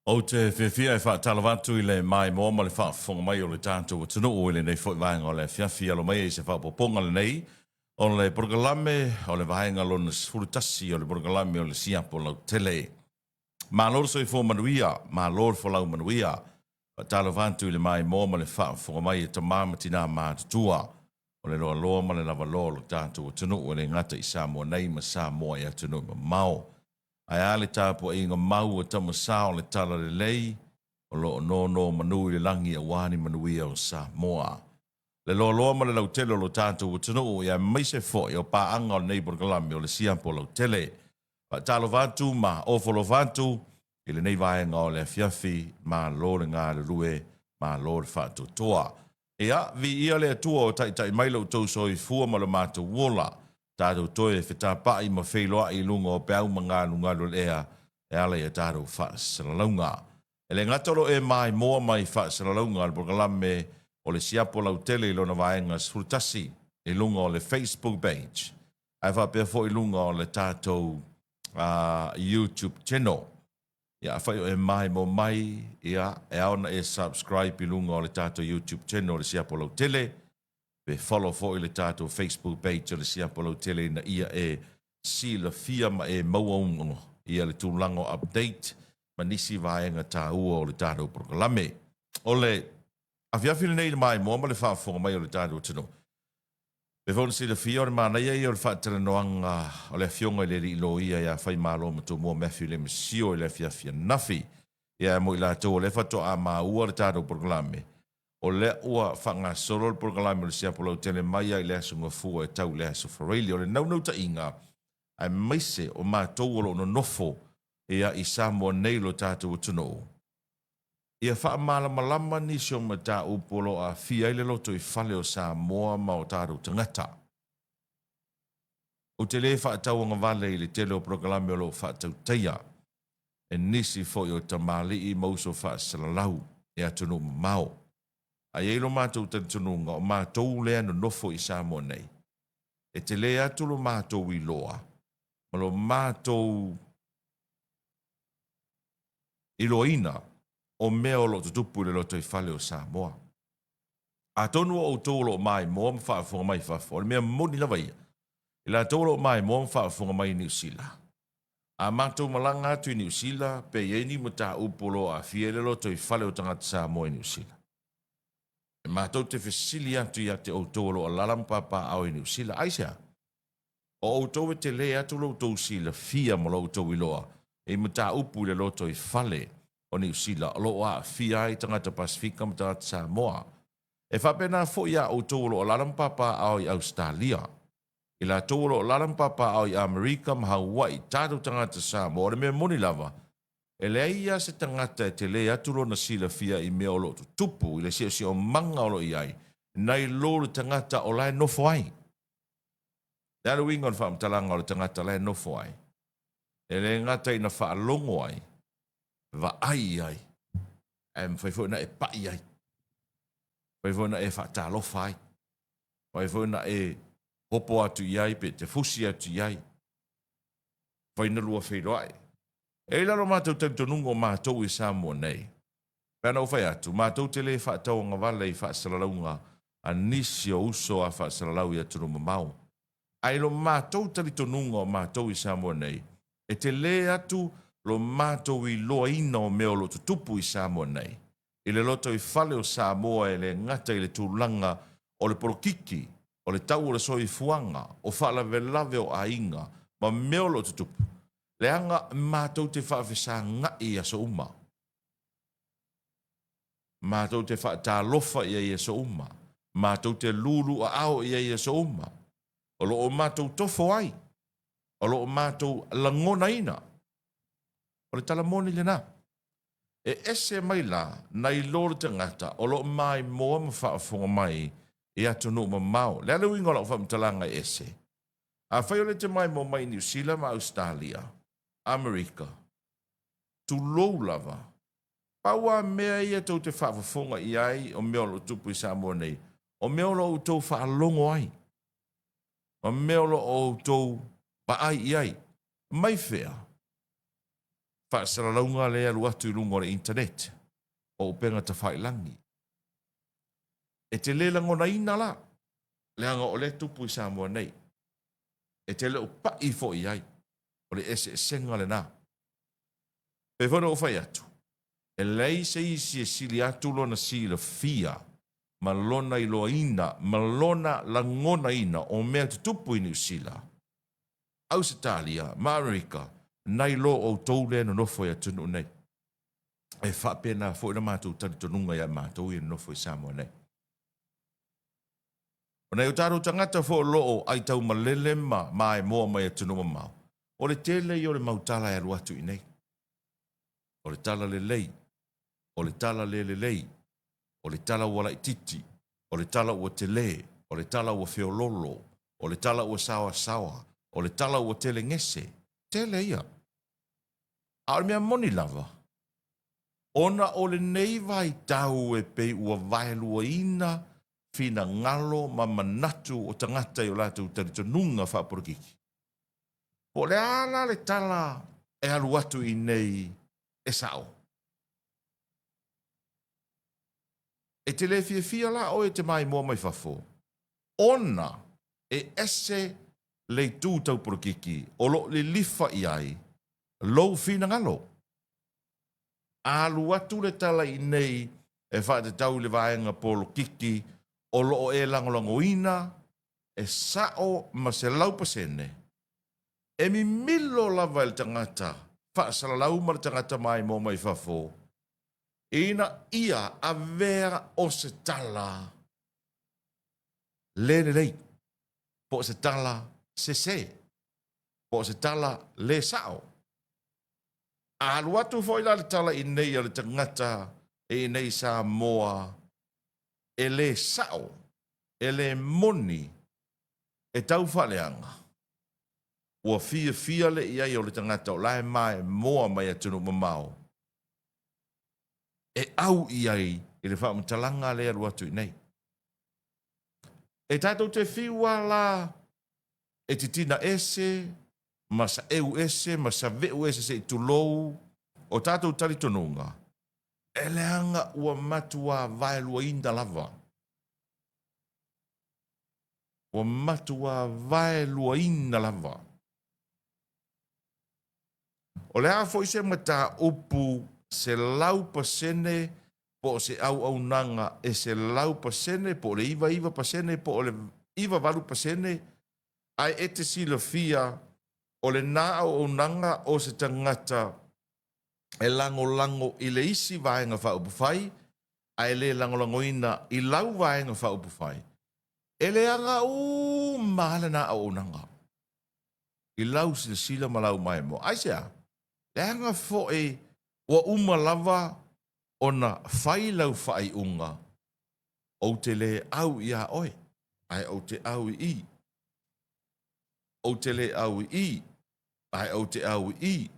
Ou te fiafia e faatalofa atu i le maimoa ma le faafofoga mai o le tatou atunuu i lenei foi vaega o le afiafi. Alo mai ai se faaopoopoga lenei o le polokalame o le vaega lona 11 o le polokalame o le Siapo Lautele. Malo le soifua manuia, malo le folau manuia. Faatalofa atu i le maimoa ma le faafofoga mai e tama ma tinā matutua o le loaloa ma le lavaloa o lo tatou atunuu e le gata i Samoa nei ma Samoa i atunuu mamao. Ae a le tapuaiga mau a Tama Sa o le Talalelei o lo o nonomanu i le lagi aua ni manuia o Samoa. Le loaloa ma le lautele o lo tatou atunuu aemaise foi o paaga o lenei polokalame o le Siapo Lautele. Faatalofa atu ma ofo alofa atu i lenei vaega o le afiafi, malo le galulue, malo le faatoatoa. Ia, viia le Atua o taitai mai lo outou soifua ma lo matou ola. Tatou toe fetapa'i ma feiloa'i i luga o peau ma galugalu o le ea e ala i a tatou faasalalauga. E le gata o lo o e maimoa mai faasalalauga a le polokalame o le Siapo Lautele i lona vaega 11 i luga o le Facebook page, ae faapea foi i luga o le tatou YouTube channel. Ia, afai o e maimoa mai, ia, e ao ona e subscribe i luga o le tatou YouTube channel o le Siapo Lautele, pe follow foi le tatou Facebook page o le Siapo Lautele ina ia e silafia ma e maua uma ia le tulaga o update ma nisi vaega taua o le tatou polokalame. O le afiafi lenei i le maimoa ma le faafofoga mai o le tatou atunuu, E pei foi ona silafia, o le manaia ia o le faatalanoaga o le Afioga i le Alii Loia ia Faimalomatumua Matthew Lemisio i le afiafi ananafi. Ia, mo i latou o lea faatoa maua le tatou polokalame, o lea ua faagasolo le polokalame o le Siapo Lautele mai lava i le Aso Gafua e tau i le Aso Faraile. O le naunautaiga, aemaise o matou o lo o nonofo ia i Samoa nei lo tatou atunuu, Ia faamalamalama nisi o mataupu o lo o aafia ai le lotoifale o Samoa ma o tatou tagata. Ou te le faatauagavale i le tele o polokalame o lo o faatautaia e nisi foi o tamalii ma uso faasalalau i atunuu mamao. Ae i ai lo matou talitonuga o matou lea nonofo i Samoa nei, e tele atu lo matou iloa ma lo matou iloaina o mea o lo o tutupu i le lotoifale o Samoa. Atonu o outou o lo o maimoa ma faafofoga mai fafo, o le mea moni lava ia, i latou o lo o maimoa ma faafofoga mai i Niu Sila. A matou malaga atu i Niu Sila, pe i ai ni mataupu o lo o aafia i le lotoifale o tagata Samoa i Niu Sila, e matou te fesili atu ia te outou o lo o alaala ma papaaao i Niu Sila, aisea? O outou e tele atu lo outou silafia ma lo outou iloa i mataupu i le lotoifale o Niu Sila o lo o aafia ai tagata Pasefika ma tagata Samoa. E faapena foi iā outou o lo o alaala ma papaaao i Ausetalia, i latou o lo o alaala ma papaaao i Amerika ma Haua'i, tatou tagata Samoa, o le mea moni lava, e leai lava se tagata e tele atu lona silafia i mea o lo o tutupu i le siosiomaga o lo o i ai, nai lo le tagata o la e nofo ai. Le a le uiga o le faamatalaga o le tagata la e nofo ai? E le gata ina faalogo ai, vaai ai, ae mafai foi ona e pai ai, mafai foi ona e faatalofa ai, mafai foi ona e hopo atu i ai pe te fusi atu i ai, mafai ona lua feiloai. E i ai la lo matou talitonuga o matou i Samoa nei, Pe ana ou fai atu, matou te le faatauagavale i faasalalauga a nisi o uso a faasalalau i atunuu mamao. Ae i lo matou talitonuga o matou i Samoa nei, e telē atu lo matou iloaina o mea o lo o tutupu i Samoa nei, i le lotoifale o Samoa e le gata i le tulaga o le polokiki, o le tau o le soifuaga, o faalavelave o aiga, ma mea o lo o tutupu, leaga matou te faafesaga'i i aso uma. Matou te faatalofa i ai i aso uma. Matou te luluaao i ai i aso uma. O lo o matou tofo ai. O lo o matou lagonaina. O le tala moni lena. E ese mai la nai lo le tagata o lo o maimoa ma faafofoga mai i atunuu mamao. O le a le uiga o lau faamatalaga e ese? Afai o lea e te maimoa mai i Niu Sila ma Ausetalia, Amerika, tulou lava, pau lava mea ia tou te faafofoga i ai o mea o lo o tupu i Samoa nei, o mea o lo o outou faalogo ai, ma mea o lo o outou vaai i ai. Mai fea? faasalalauga lea e alu atu i luga o le internet, o upega tafailagi. E te le lagonaina la, leaga o lea e tupu i Samoa nei. E te le o pai foi i ai. O le eseesega lena. E pei foi ona ou fai atu, e leai se isi e sili atu lona silafia ma lona iloaina ma lona lagonaina o mea tutupu i Niu Sila, Ausetalia ma Amerika nai lo outou lea e nonofo i atunuu nei. E faapena foi le matou talitonuga ia matou ia nonofo i Samoa nei. O nai o tatou tagata foi o lo o aitaumalele ma maimoa mai atunuu mamao, o le tele ia o le mau tala e alu atu i inei. O le tala lelei, o le tala le lelei, o le tala ua laititi, o le tala ua tele, o le tala ua feololo, o le tala ua saoasaoa, o le tala ua telegese, tele ia. A o le mea moni lava, ona o lenei vaitau e pei ua vaeluaina finagalo ma manatu o tagata i o latou talitonuga faapolokiki, po o le a la le tala e alu atu i inei e sao? E te le fiafia la oe e te maimoa mai fafo, ona e ese le itu tau polokiki o lo o lilifa i ai lou finagalo. A alu atu le tala i inei e faatatau i le vaega polokiki o lo o e lagolagoina e sao ma 100%, e mimilo lava e le tagata faasalalau ma le tagata maimoa mai fafo ina ia avea o se tala le lelei, po o se tala sese, po o se tala le sao. A alu atu foi la le tala i nei a le tagata e i nei Samoa e le sao, e le moni, e tau faaleaga, ua fiafia le i ai o le tagata o la e maimoa mai atunuu mamao e au i ai i le faamatalaga lea e alu atu i nei. E tatou te fiu lava la e titina ese ma saeu ese ma save'u ese se i tulou o tatou talitonuga, e leaga ua matuā vaeluaina lava. Ua matuā vaeluaina lava. O le a foi se mataupu 100% po o se auaunaga e 100% po o le 99% po o le 98%, ae e te silafia o lena auaunaga o se tagata e lagolago i le isi Vaega Faaupufai ae le lagolagoina i lau Vaega Faaupufai, e leaga uma lava lena auaunaga i lau silasila ma lau maimoa. Aisea? Leaga foi ua uma lava ona fai lau faaiuga, ou te le au iā oe, ae ou te au i i. Ou te le au i i, ae ou te au i i.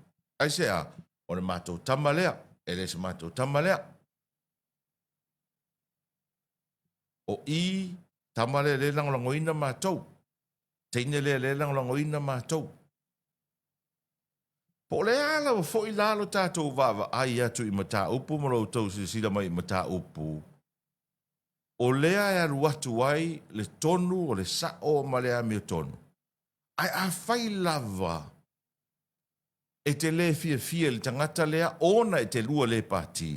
Aisea? O le matou tama lea, e le se matou tama lea. O i tama lea le lagolagoina matou. Teine lea le lagolagoina matou. Po o le a lava foi la lo tatou vaavaai atu i mataupu ma lo outou silasila mai i mataupu, o lea e alu atu ai le tonu o le sao ma le amiotonu. Ae afai lava e te le fiafia i le tagata lea ona e te lua le pati,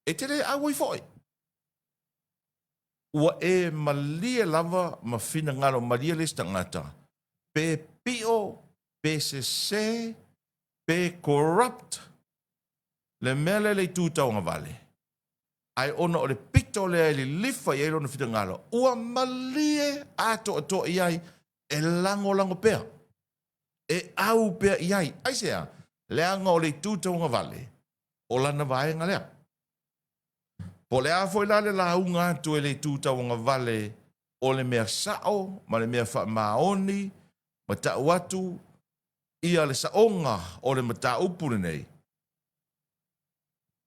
e te le auai foi. Ua e malie lava ma finagalo malie le isi tagata, pe pio, pe sese, pe corrupt le mea lea i le itu tauagavale, ae ona o le pito lea e lilifa i ai lona finagalo, ua malie atoatoa i ai, e lagolago pea, e au pea i ai. Aisea? Leaga o le itu tauagavale, o lana vaega lea. Po o le a foi la le lauga atu e le itu tauagavale o le mea sao ma le mea faamaoni ma tau atu ia le saoga o le mataupu lenei,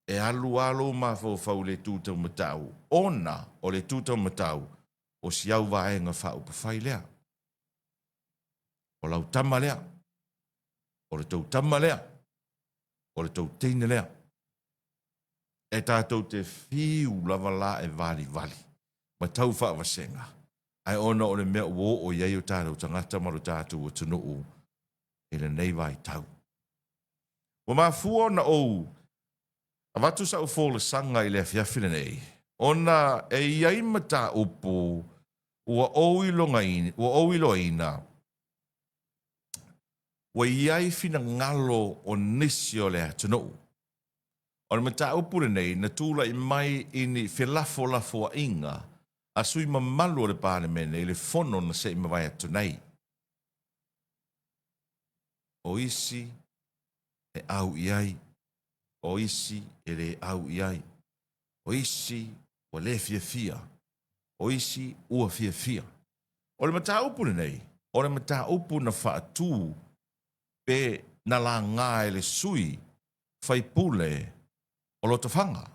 e alu lava lou mafaufau i le itu taumatau, ona o le itu taumatau o si au vaega faaupufai lea. O lau tama lea. O le tou tama lea, o le tou teine lea. E tatou te fiu lava la e valivali ma tau faavasega, ae ona o le mea ua oo i ai o tatou tagata ma lo tatou atunuu i lenei vaitau. Ua mafua ona ou avatu sau folasaga i le afiafi lenei, ona e i ai mataupu ua ou iloaina ua i ai finagalo o nisi o le atunuu. O le mataupu lenei na tulai mai i ni felafolafoaiga a sui mamalu o le Palemene i le fono na se i mavae atu nei. O isi e au i ai, o isi e le au i ai, o isi ua le fiafia, o isi ua fiafia. O le mataupu lenei, o le mataupu na faatu pe na laga e le sui faipule o Lotofaga,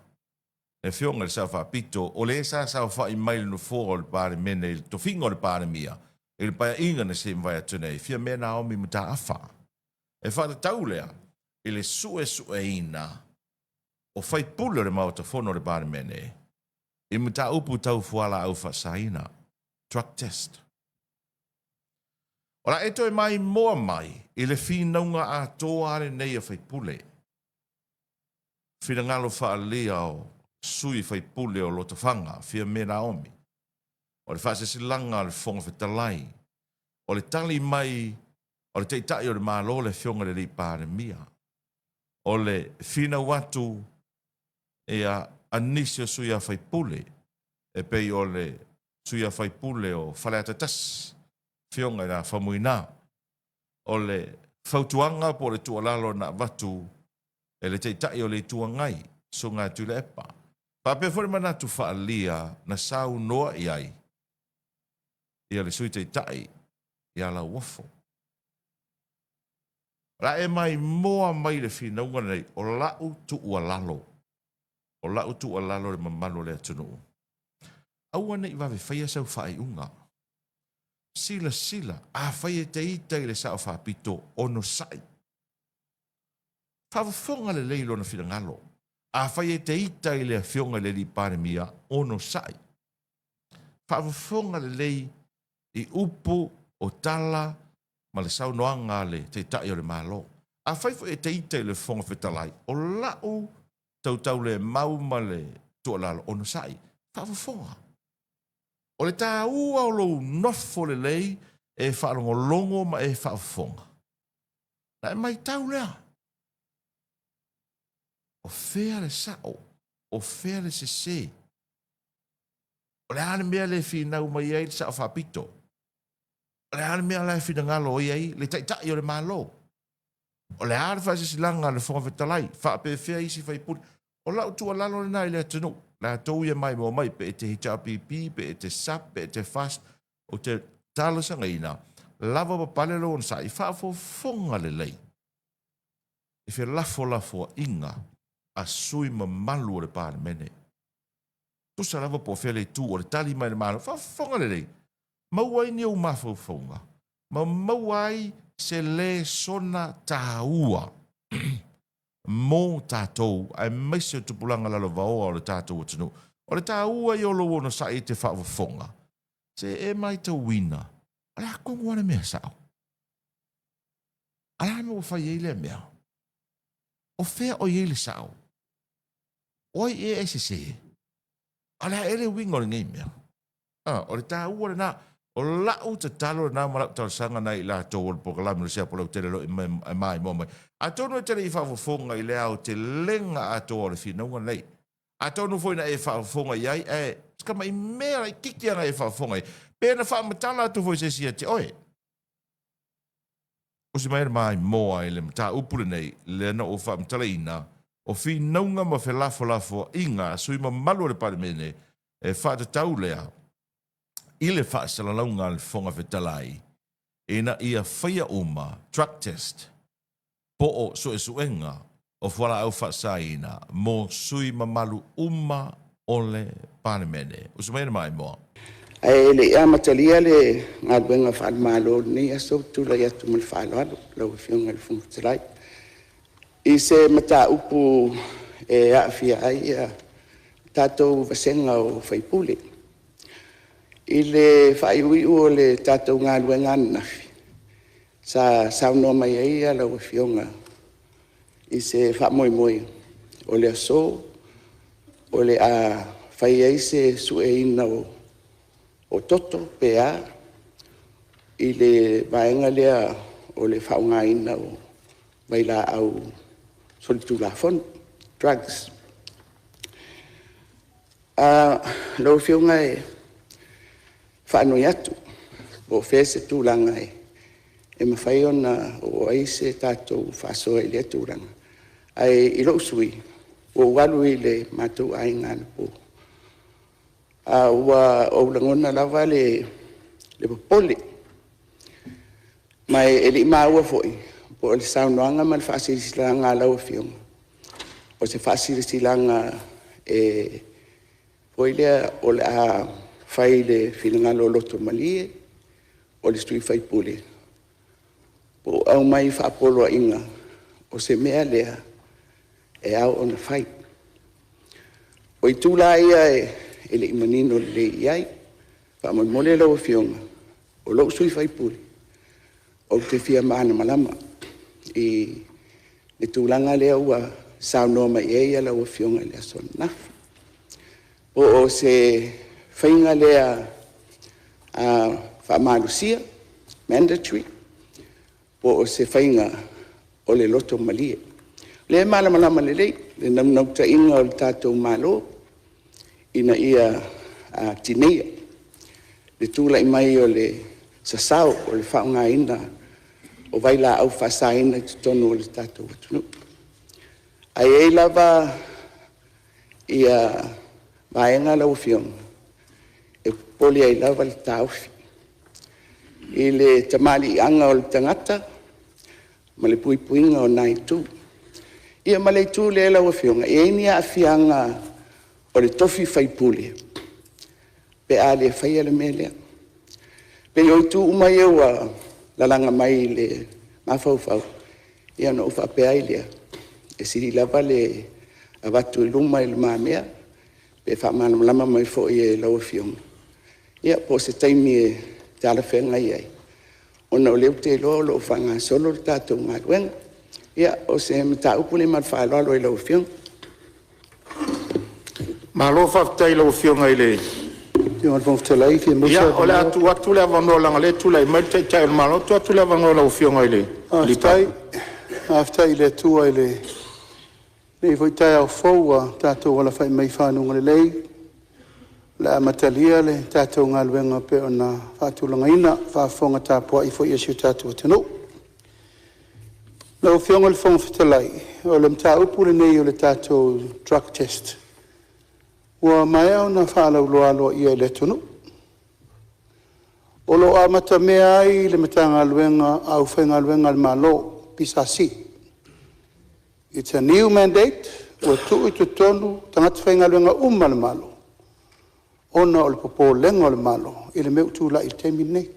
le Afioga i le Sao Faapito, o le sa saofai mai i le Nofoa o le Palemene i le tofiga o le Palemia i le Paeaiga na se i mavae atu nei, Fiame Naomi Mataafa. E faatatau lea i le suesueina o faipule o le Maota Fono o le Palemene i mataupu tau fualaau faasaina, drug test. O le a e toe maimoa mai i le finauga atoa a lenei a faipule, finagalo faaalia o sui faipule o Lotofaga, Fiame Naomi, o le faasilasilaga a le Fofoga Fetalai, o le tali mai o le Taitai o le Malo le Afioga i le Alii Palemia, o le finau atu ia a nisi o sui faipule e pei o le sui faipule o Faleata 1, Afioga ia Faumuina, o le fautuaga po o le tuualalo na avatu e le Taitai o le Itu Agai, Susuga Tuilaepa. Faapea foi le manatu faaalia na saunoa i ai ia le Sui Taitai ia Lauofo. O le a e maimoa mai le finauga lenei, o lau tuualalo, o lau tuualalo i le mamalu o le atunuu, aua ne i vave faia sau faaiuga. Silasila, afai e te ita i le Sao Faapito, onosai. Faafofoga lelei i lona finagalo. Afai e te ita i le Afioga i le Alii Palemia, onosai. Faafofoga lelei i upu o tala ma le saunoaga a le Taitai o le Malo. Afai foi e te ita i le Fofoga Fetalai, o lau tautaulemau ma le tuualalo, onosai. Faafofoga. O le taua o lou nofo lelei e faalogologo ma e faafofoga. Na e matau lea. O fea le sao, o fea le sese. O le a le mea le finau mai ai le Sao Faapito? O le a le mea la e finagalo i ai le Taitai o le Malo? O le a le faasilasilaga a le Fofoga Fetalai? Faapefea isi faipule? O lau tuualalo lena i le atunuu, latou ia maimoa mai, pe e te HRPP, pe e te SAP, pe e te FAST, ou te talosagaina, lava papale lou onosai, faafofoga lelei i felafolafoaiga a sui mamalu o le Palemene. Tusa lava po o fea le itu o le tali mai le Malo, faafofoga lelei, maua ai ni ou mafaufauga, ma maua ai se lesona taua mo tatou, aemaise o tupulaga lalovaoa o le tatou atunuu. O le taua ia o lou onosai e te faafofoga, se e matauina, o le a tonu lava le mea sao? A le a le mea ua fai ai lea mea? O fea o i ai le sao? O ai ea e sese? A o le a ea le uiga o lenei mea? O le taua lena. O lau tatalo lena ma lau talosaga na i latou o le polokalame o le Siapo Lautele o lo o maimoa mai. Atonu e te le i faafofoga i le aotelega atoa o le finauga lenei. Atonu foi na e faafofoga i ai, ae si tamai mea laitiiti lava na e faafofoga i ai, pe na faamatala atu foi e se isi ia te oe. Usi mai le maimoa i le mataupu lenei, lea na ou faamatalaina, o finauga ma felafolafoaiga a sui mamalu o le Palemene e faatatau lea i le faasalalauga a le Fofoga Fetalai ina ia faia uma drug test po o suesuega o fualaau faasaina mo sui mamalu uma o le Palemene. Usi mai le maimoa. Ae le i amatalia le galuega faale-Malo i lenei aso, ou te tulai atu ma le faaaloalo lau Afioga i le Fofoga Fetalai i se mataupu e aafia ai le tatou vasega o sui usufono. I le faaiuiu o le tatou galuega ananafi, sa saunoa mai ai lau Afioga i se faamoemoe o le aso o le a fai ai se sueina o toto pe a i le vaega lea o le faaaogaina o vailaau solitulafono, drugs. Lau Afioga e faanoi atu po o fea se tulaga e mafai ona oo ai se tatou faasoa i lea tulaga. Ae i lou sui usufono, ua ou alu i le matou aiga anapo, ae ua ou lagona lava le popole, ma e le i maua foi po o le saunoaga ma le faasilasilaga a lau Afioga, o se faasilasilaga foi lea o le a fai i le finagalo lotomalie o le sui usufono, po o aumai faapoloaiga o se mea lea e ao ona fai. O itu la ia e le i manino lelei i ai. Faamolemole lau Afioga, o lou sui usufono, ou te fia malamalama i le tulaga lea ua saunoa mai ai lau Afioga i le aso ananafi. Po o se faiga lea faamalosia, mandatory po o se faiga o le loto malie. O lea e malamalama lelei le naunautaiga o le tatou Malo ina ia tineia le tulai mai o le sasao o le faaaogaina o vailaau faasaina i totonu o le tatou atunuu. Ae i ai lava vaega lau Afioga e popole ai lava le taofi i le tamaliiaga o le tagata ma le puipuiga o na itu. Ia ma le itu lea lau Afioga, e i ai ni aafiaga o le tofi faipule pe a le faia le mea lea? E pei o itu uma ia ua lalaga mai i le mafaufau, ia ona ou faapea ai lea, e sili lava le avatu i lumamea pe faamalamalama mai foi e lau Afioga, ia po o se taimi e talafeagai ai, ona o lea ou te iloa o lo o faagasolo le tatou galuega. Ia, o se mataupu lea ma le faaaloalo i lau Afioga. Malo faafetai i lau Afioga i le… Ia, o le a tuu atu le avanoa leaga o lea e tulai mai le Taitai o le Malo. Tuu atu le avanoa i lau Afioga i le Palemia. Faafetai i le Atua i lenei foi taeao fou ua tatou alafai mai i fanuga lelei o le a amatalia le tatou galuega e pei ona faatulagaina, faafofoga tapuai foi a si o tatou atunuu. Lau Afioga i le Fofoga Fetalai, o le mataupu lenei o le tatou drug test, ua maea ona faalauiloa aloaia i le atunuu. O lo o amatamea ai le Matagaluega a le Aufaigaluega a le Malo, PSC. It's a new mandate ua tuu i totonu tagata faigaluega uma a le Malo ona o le popolega o le Malo i le mea ua tulai i le taimi lenei.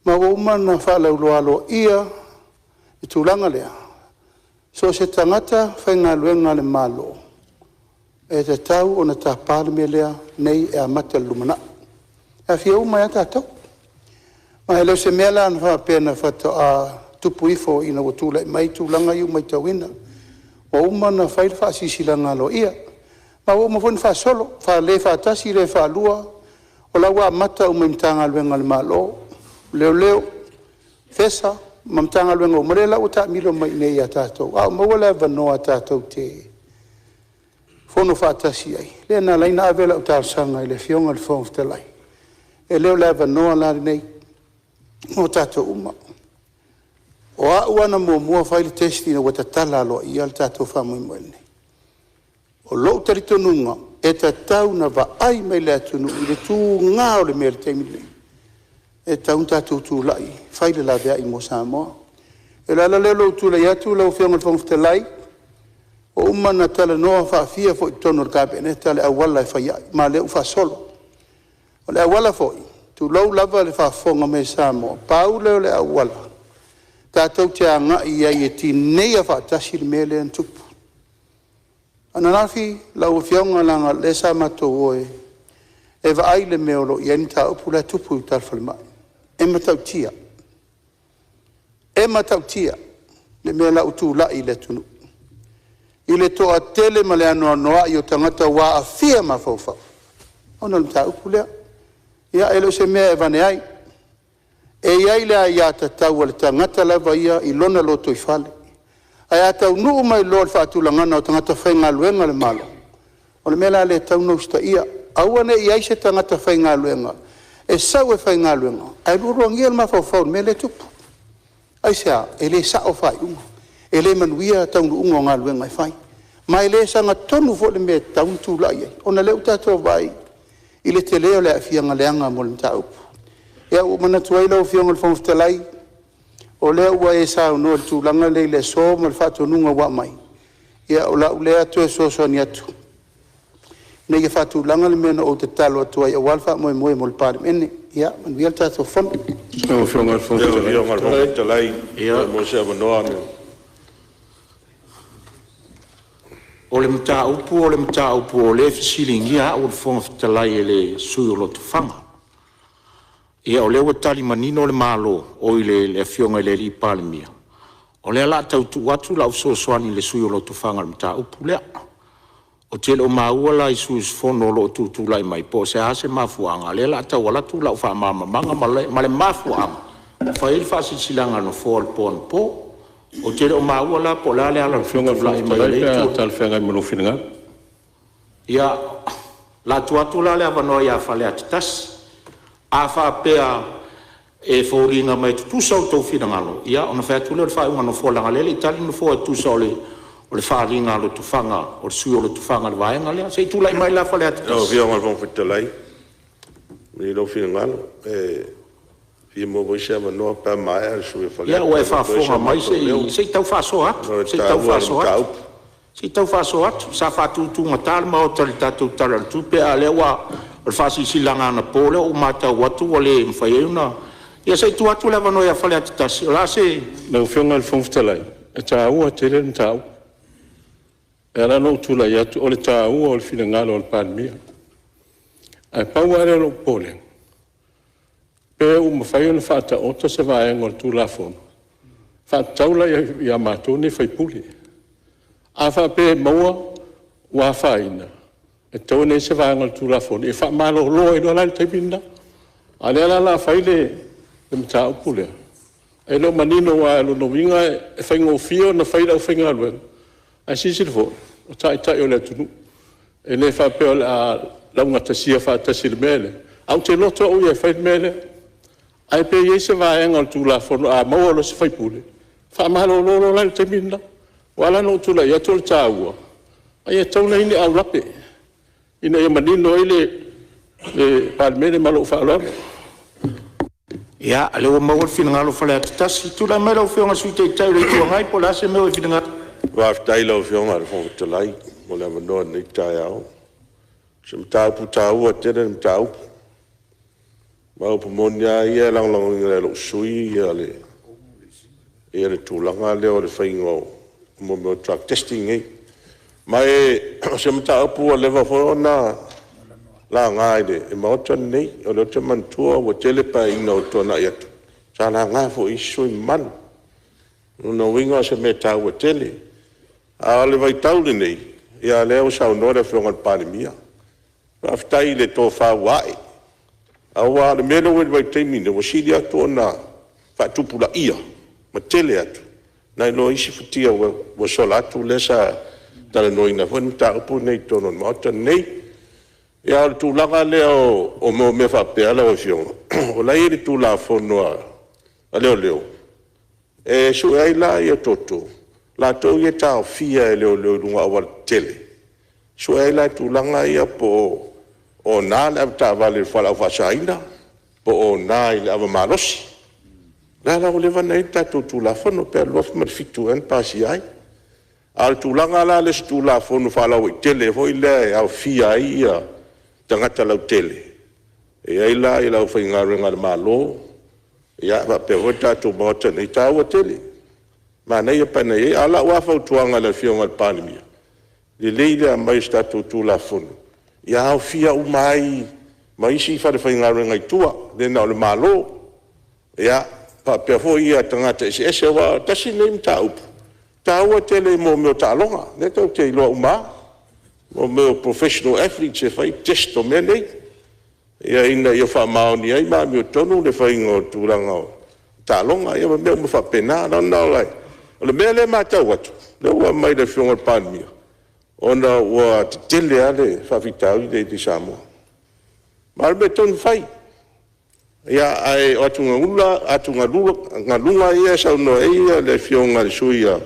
Ma ua uma ona faalauiloa aloaia le tulaga lea, so o se tagata faigaluega a le Malo, e tatau ona tapa le mea lea nei e amata i le lumanai, e aafia uma ai lava tatou. Ma e le o se mea la faapea faatoa tupu ifo ina ua tulai mai tulaga ia ua matauina. Ua uma ona fai le faasilasilaga aloaia, ma ua uma foi ona faasolo, le faatasi le faalua, o la ua amata uma i Matagaluega a le Malo, Leoleo, FESA ma Matagaluega uma, lea la ua taamilo mai i inei ia tatou, a o maua le avanoa tatou te fono faatasi ai. Lea na ala ai ona ave lau talosaga i le Afioga i le Fofoga Fetalai, e le o le avanoa la lenei mo tatou uma. O au lava na muamua fai le test ina ua tatala aloaia le tatou faamoemoe lenei. O lou talitonuga, e tatau ona vaai mai le atunuu i le tuga o le mea i le taimi lenei, e tatau ona tatou tulai e fai le laveai mo Samoa. O le ala lea o lou tulai atu lau Afioga i le Fofoga Fetalai, ua uma ona talanoa faafia foi i totonu o le Kapeneta le auala e fai ai, ma o lea ua faasolo. O le auala foi, tulou lava le faafofoga mai a Samoa, pau lea o le auala tatou te agai i ai e tineia faatasi le mea lea na tupu. Ananafi lau Afioga leaga o lea sa matou o e vaai le mea o lo o i ai le mataupu la e tupu i uta i le falemai. E matautia, e matautia le mea la ua tulai i le atunuu i le toatele ma le anoanoai o tagata ua aafia mafaufau ona o le mataupu lea. Ia e le o se mea e avane ai. E i ai le aiatatau a le tagata lava ia i lona lotoifale, ae a taunuu mai loa i le faatulagaga o tagata faigaluega a le Malo, o le mea la lea e tatau ona usitaia, aua ne i i ai se tagata faigaluega e sau e faigaluega ae lualuagia le mafaufau i le mea lea e tupu. Aisea? E le sao faaiuga, e le manuia taunuuga o galuega e fai, ma e le sagatonu foi le mea e tatau ona tulai ai, ona o lea ua tatou vaai i le tele o le aafiaga leaga mo le mataupu. Ia ua ou manatu ai lau Afioga i le Fofoga Fetalai, o lea ua e saunoa i le tulaga lea i le aso ma le faatonuga ua aumai, ia o lau lea toe fesoasoani atu ina ia faatulaga le mea na ou tatalo atu ai aua le faamoemoe mo le Palemene. Ia manuia le tatou Fono. Lau Afioga i le Fofoga Fetalai… O le mataupu o le mataupu o lea e fesiligia au o le Fofoga Fetalai e le sui usufono o Lotofaga. Ia o lea ua tali manino le Malo, oi le Afioga i le Palemia, o lea o le a tau tuu atu lau fesoasoani i le sui usufono o Lotofaga i le mataupu lea. Ou te le o maua la i sui usufono o lo o tutulai mai po o le a se mafuaaga o lea o le a tau alu atu lau faamalamalamaga ma le mafuaaga ua fai ai le faasilasilaga a le Nofoa i le po anapo. Ou te le o maua la po o le a le ala na Lau Afioga i le tutulai Fofoga mai ai Fetalai le pe a itu… talafeagai ma lou finagalo. Ia, o le a tuu atu la le avanoa ia Faleata 1. A faapea e foliga mai e tutusa outou finagalo, ia ona fai atu lea o le faaiuga a le Nofoa leaga o lea e le i tali le Nofoa e tusa o le faaaliga a Lotofaga, o le sui usufono o Lotofaga i le vaega lea. Se i tulai mai la Faleata Lau 1. Afioga i le Fofoga Fetalai, malie lou finagalo, e fia maua foi se avanoa pe a maea le sui usufono o Ia, Faleata ua e e avatu ai so faafofoga mai matou leo se i tau faasoa atu, ona o le se i tau taua o le faasoa atu. mataupu. Se i tau faasoa atu. Sa faatutugata le Maota i le tatou Tala o le Tupe, a o lea ua… o le faasilasilaga anapo lea ua matau atu ua le mafai ai ona… Ia se i tuu atu le avanoa ia Faleata 1. O le a se… Lau Afioga i le Fofoga Fetalai, e taua tele le mataupu. E ala ona ou tulai atu o le taua o le finagalo o le Palemia. Ae pau lava lea o lou popolega, pe ua mafai ona faataoto se vaega o le Tulafono e faatatau la ia matou nei sui usufono. A faapea e maua ua afaina, e tatau ona i ai se vaega o le Tulafono e faamalolo ai loa la i le taimi lena. A o lea la o le a fai le mataupu lea, e le o manino aua o lona uiga e faigofie ona fai e le aufaigaluega, ae silasila foi, o Taitai o le atunuu. E le faapea o le a laugatasia faatasi i le mea lea, ae ou te loto au ia e fai le mea lea. Ae pe i ai se vaega o le Tulafono a maua loa e se sui usufono, faamalolo loa la i le taimi lena. Ua ala la ona ou tulai atu o le taua, e tatau ona i ai ni aulape ina ia manino ai le Palemene. Ma lou faaaloalo. Ia, o lea ua maua le finagalo o Faleata 1. Tulai mai lau Afioga i le Sui Taitai o le Itu Agai po o le a se mea ua e finagalo ai. Faafetai i lau Afioga i le Fofoga Fetalai mo le avanoa i lenei taeao. O se mataupu taua tele le mataupu. Aua o upu moni lava ia, e lagolagoina e lou sui usufono le tulaga lea o le faiga o mea o drug testing nei. Ma o se mataupu ua leva foi ona laga i le Maota lenei. O lea ou te manatua ua tele Paeaiga ua tuanai atu sa laga foi e isi sui usufono mamalu. O lona uiga o se mea e taua tele. A o le vaitau lenei, ia o lea ua saunoa le Afioga i le Palemia, faafetai i le tofa ua ae, aua o le mea lea ua i ai i le vaitaimi lenei, ua sili atu ona faatupulaia ma tele atu nai lo isi futia ua sola atu lea sa talanoaina foi le mataupu lenei i totonu o le Maota lenei. A o le tulaga lea o mea faapea lau Afioga, o la e i ai i le Tulafono a Leoleo, e sue ai la toto, latou ia e taofia e leoleo i luga o aualatetele, e sue ai la tulaga ia po o ona le avetaavale i le fualaau faasaina, po o ona i le ava malosi. O lea la ua leva ona i ai le tatou Tulafono, pe 2007 ea na pasia ai. A o le tulaga la lea i se Tulafono faalauaitele foi lea e aofia ai tagata lautele, E i ai la le aufaigaluega a le Malo faapea foi le tatou Maota nei, e taua tele, manaia pe ana i ai. A o lau lava fautuaga i le Afioga i le Palemia, e lelei le aumai o se tatou Tulafono ia aofia uma ai ma isi falefaigaluega i tua, e le na o le Malo, faapea foi tagata eseese. Aua tasi lenei mataupu e taua tele i mea o taaloga, lea tatou te iloa uma lava, o mea o professional athletes e fai test o mea nei, ina ia faamaoni ai ma amiotonu le faiga o tulaga o taaloga, ia ma mea uma faapena. O le mea lea e matau atu, lea ua aumai e le Afioga i le Palemia, ona ua tetele lava le faafitauli lea i Samoa. Ma o le mea tonu e fai. Ae o atugaluga ia e saunoa i ai le Afioga i le sui usufono o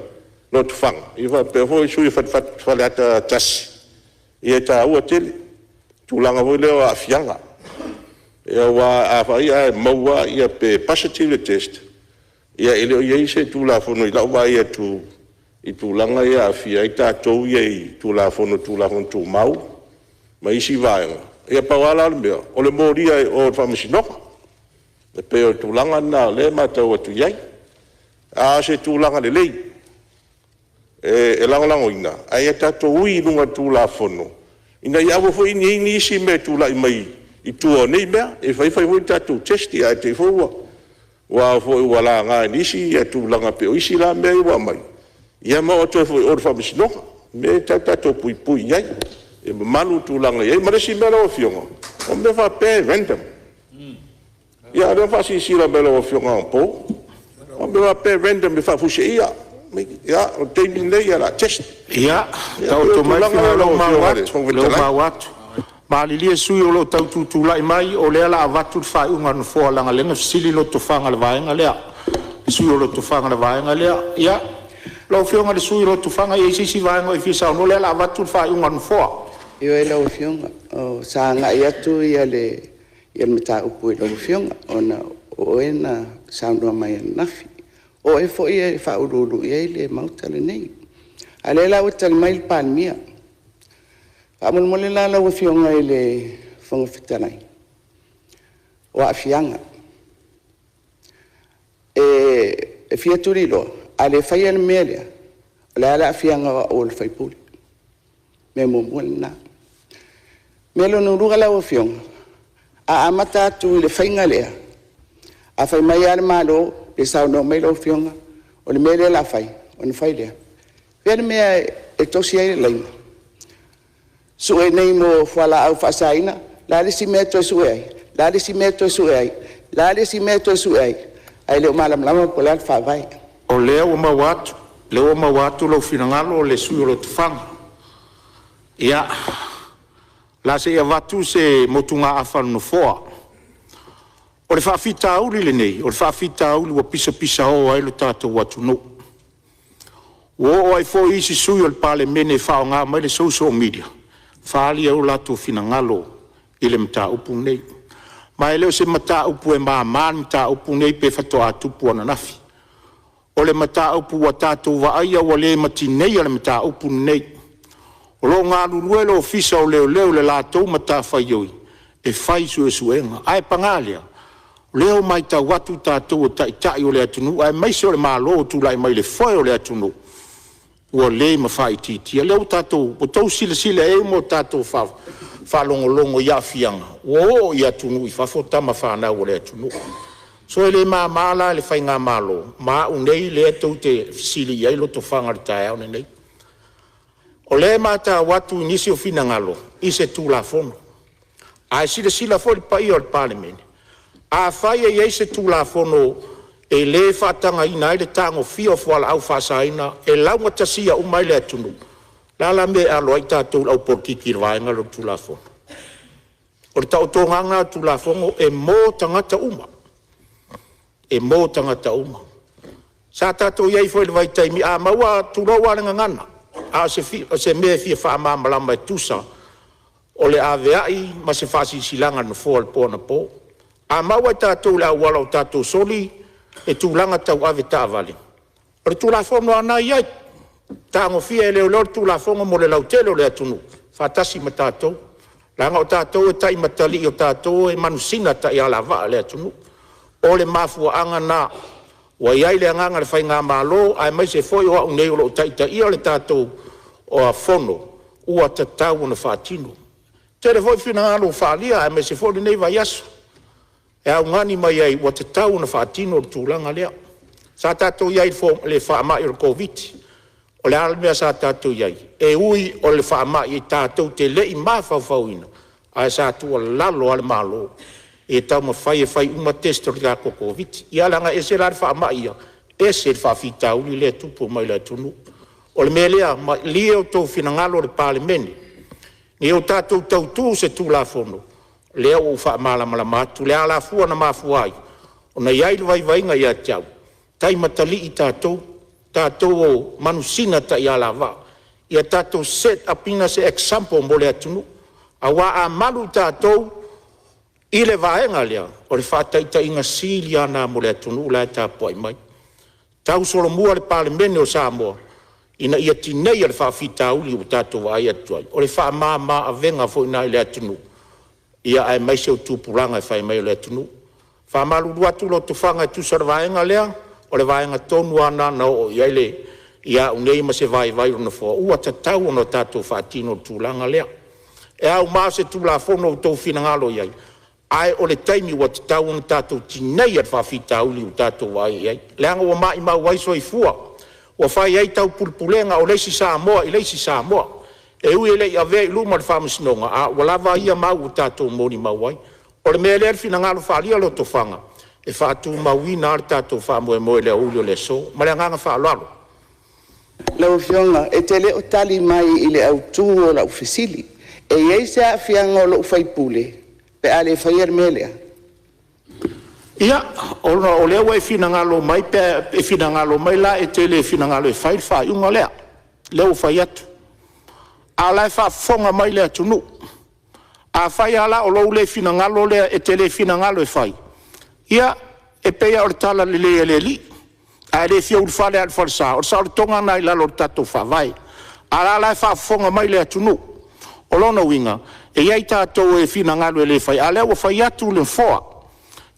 Lotofaga faapea foi le sui usufono o Faleata 1, ia e taua tele le tulaga foi lea o aafiaga. Aua afai ae maua pe positive le test, ia e le o i ai se Tulafono i lau vaai atu i tulaga ia e aafia ai tatou ia i Tulafono o Tulafono Tumau ma isi vaega. Ia pau lava la le mea, o le molia i o i le Faamasinoga. E pei o le tulaga lena o lea e matau atu i ai. A o se tulaga lelei e lagolagoina, ae ia tatou ui i luga o le Tulafono ina ia aua foi ne i i ai nisi mea e tulai mai i tua o nei mea. E fai fai foi tatou test ae te i foi ua laga e nisi tulaga e pei o isi la mea ia ua aumai, ia ma oo atu ai foi i o i le Faamasinoga. O mea ia e tatau ona tatou puipui i ai, ia mamalu le tulaga e i ai. Ma le isi mea lau Afioga, o mea faapea e random. Ia o lea na faasilasila mai e lau Afioga anapo, o mea faapea e random e faafuiseia. Ia, o le taimi lenei o le a test. Ia, E pei o taoto mai le tulaga ia finagalo lau o Afioga i le Fofoga lea ua Fetalai. maua atu. Malilie sui usufono o lo o tau tutulai mai, o lea o le a avatu le faaiuga a le Nofoa leaga o lea na fesili Lotofaga i le vaega lea, le sui usufono o Lotofaga i le vaega lea. Ia, lau Afioga i le sui usufono o Lotofaga, e i ai se isi vaega o e fia saunoa? O lea o le a avatu le faaiuga a le Nofoa. Ioe lau Afioga, sa agai atu le mataupu i lau Afioga ona o oe na saunoa mai ananafi. O oe foi e faauluulu i ai le Maota lenei. A o lea la ua tali mai le Palemia. Faamolemole la lau Afioga i le Fofoga Fetalai, o aafiaga. E fia tuliloa, a le faia le mea lea, o le a le aafiaga o au o le sui usufono? Mea muamua lena. Mea lona lua lau Afioga, a amata atu i le faiga lea, a fai mai lava le Malo pe saunoa mai lau Afioga o le mea lea o le a fai, ona fai lea. O fea le mea e tosi ai le laina? Sue nei mo fualaau faasaina, o le a le isi mea e toe sue ai? O le a le isi mea e toe sue ai? O le a le isi mea e toe sue ai? Ae le o malamalama po o le a le faavae. O lea ua maua atu, o lea ua maua atu lou finagalo le sui usufono o Lotofaga. Ia, o le a se i avatu se motugaafa a le Nofoa. O le faafitauli lenei, o le faafitauli ua pisapisao ai lo tatou atunuu. Ua oo ai foi isi sui usufono o le Palemene e faaaoga mai le social media e faaali ai o latou finagalo i le mataupu lenei. Ma e le o se mataupu e mama le mataupu lenei pe faatoa tupu ananafi. O le mataupu ua tatou vaaia ua le ma tineia le mataupu lenei. O lo o galulue le Ofisa o Leoleo i le latou matafaioi e fai suesuega. Ae paga lea, o lea ua matau atu tatou o taitai o le atunuu aemaise o le Malo o tulai mai i le foe o le atunuu, ua le mafaitiitia. O lea ua tatou, ua outou silasila i ai ma tatou faalogologo i aafiaga ua oo i atunuu i fafo tamafanau a le atunuu. So e le mama la i le faigamalo ma au nei lea tou te fesili i ai Lotofaga i le taeao lenei. O lea e matau atu i nisi o finagalo i se Tulafono, ae silasila foi le paia o le Palemene, afai e i ai se Tulafono e le faatagaina ai le tagofia o fualaau faasaina e laugatasia uma ai le atunuu, o le a la le mea e alo ai tatou le aupolokiki i le vaega lea o le Tulafono? O le taotoga lava lena o le Tulafono e mo tagata uma, e mo tagata uma. Sa tatou i ai foi i le vaitaimi a maua, tulou lava le gagana, a o se mea e fia faamalamalama e tusa o le aveai ma se faasilasilaga a le Nofoa i le po anapo. A maua e tatou i le auala o tatou soli le tulaga tau avetaavale, o le Tulafono lava lena e i ai, e tagofia e leoleo le Tulafono mo le lautele o le atunuu faatasi ma tatou. Leaga o tatou e taimatalii, o tatou e manusina taialavaa a le atunuu. O le mafuaaga lena ua i ai le agaga o le Faigamalo aemaise foi o au nei o loo taitaia le tatou Fono ua tatau ona faatino. E tele foi finagalo ua faaalia aemaise foi lenei vaiaso e augani mai ai ua tatau ona faatino le tulaga lea. Sa tatou i ai i le faamai o le Koviti, o le a le mea sa tatou i ai? E ui o le faamai tatou te le i mafaufauina, ae sa tuualalo lava le Malo e taumafai e fai uma test o le tatou Koviti. Ia leaga e ese la le faamai ia, ese le faafitauli lea e tupu mai le atunuu. O le mea lea, malie outou finagalo le Palemene ia o tatou tautu se Tulafono lea ua ou faamalamalama atu le alafua na mafua ai ona i ai le vaivaiga ia te au, taimatalii tatou, tatou o manusina taialavaa. Ia tatou set up ina se example mo le atunuu, aua a malu tatou i le vaega lea, o le faataitaiga sili lava lena mo le atunuu la e tapuai mai. Tausolomua le Palemene o Samoa ina ia tineia le faafitauli ua tatou vaai atu ai, o le faamama avega foi lena i le atunuu aemaise o tupulaga e fai mai o le atunuu. E faamalulu atu Lotofaga e tusa o le vaega lea, o le vaega tonu lava lena na oo i ai au nei ma se vaivai o le Nofoa ua tatau ona tatou faatino le tulaga lea. E auma se Tulafono ua outou finagalo i ai, ae o le taimi ua tatau ona tatou tineia le faafitauli ua tatou vaai i ai, leaga ua maumau ai soifua, ua fai ai taupulepulega o le isi Samoa i le isi Samoa. E ui e le i avea i luma o le Faamasinoga, a ua lava ia mau ua tatou molimau ai. O le mea lea i le finagalo faaalia o Lotofaga, e faatumauina lava le tatou faamoemoe i le aoauli o le aso. Ma le agaga faaaloalo. Lau Afioga e te le o tali mai i le autu o lau fesili. E i ai se aafiaga o lou sui usufono pe a le faia le mea lea? Ia, ona o lea ua e finagalo mai pe a e finagalo mai la e te le finagalo e fai le faaiuga lea, lea ua fai atu. A o la e faafofoga mai le atunuu. Afai lava la o lou le finagalo lea e te le finagalo e fai, ia, e pei lava o le talalelei a le Alii, a e le fia ulufale lava i le falesa, o le saolotoga lena i lalo o le tatou Faavae. A o la e faafofoga mai le atunuu. O lona uiga, e i ai tatou e finagalo e le faia, a o lea ua fai atu le Nofoa,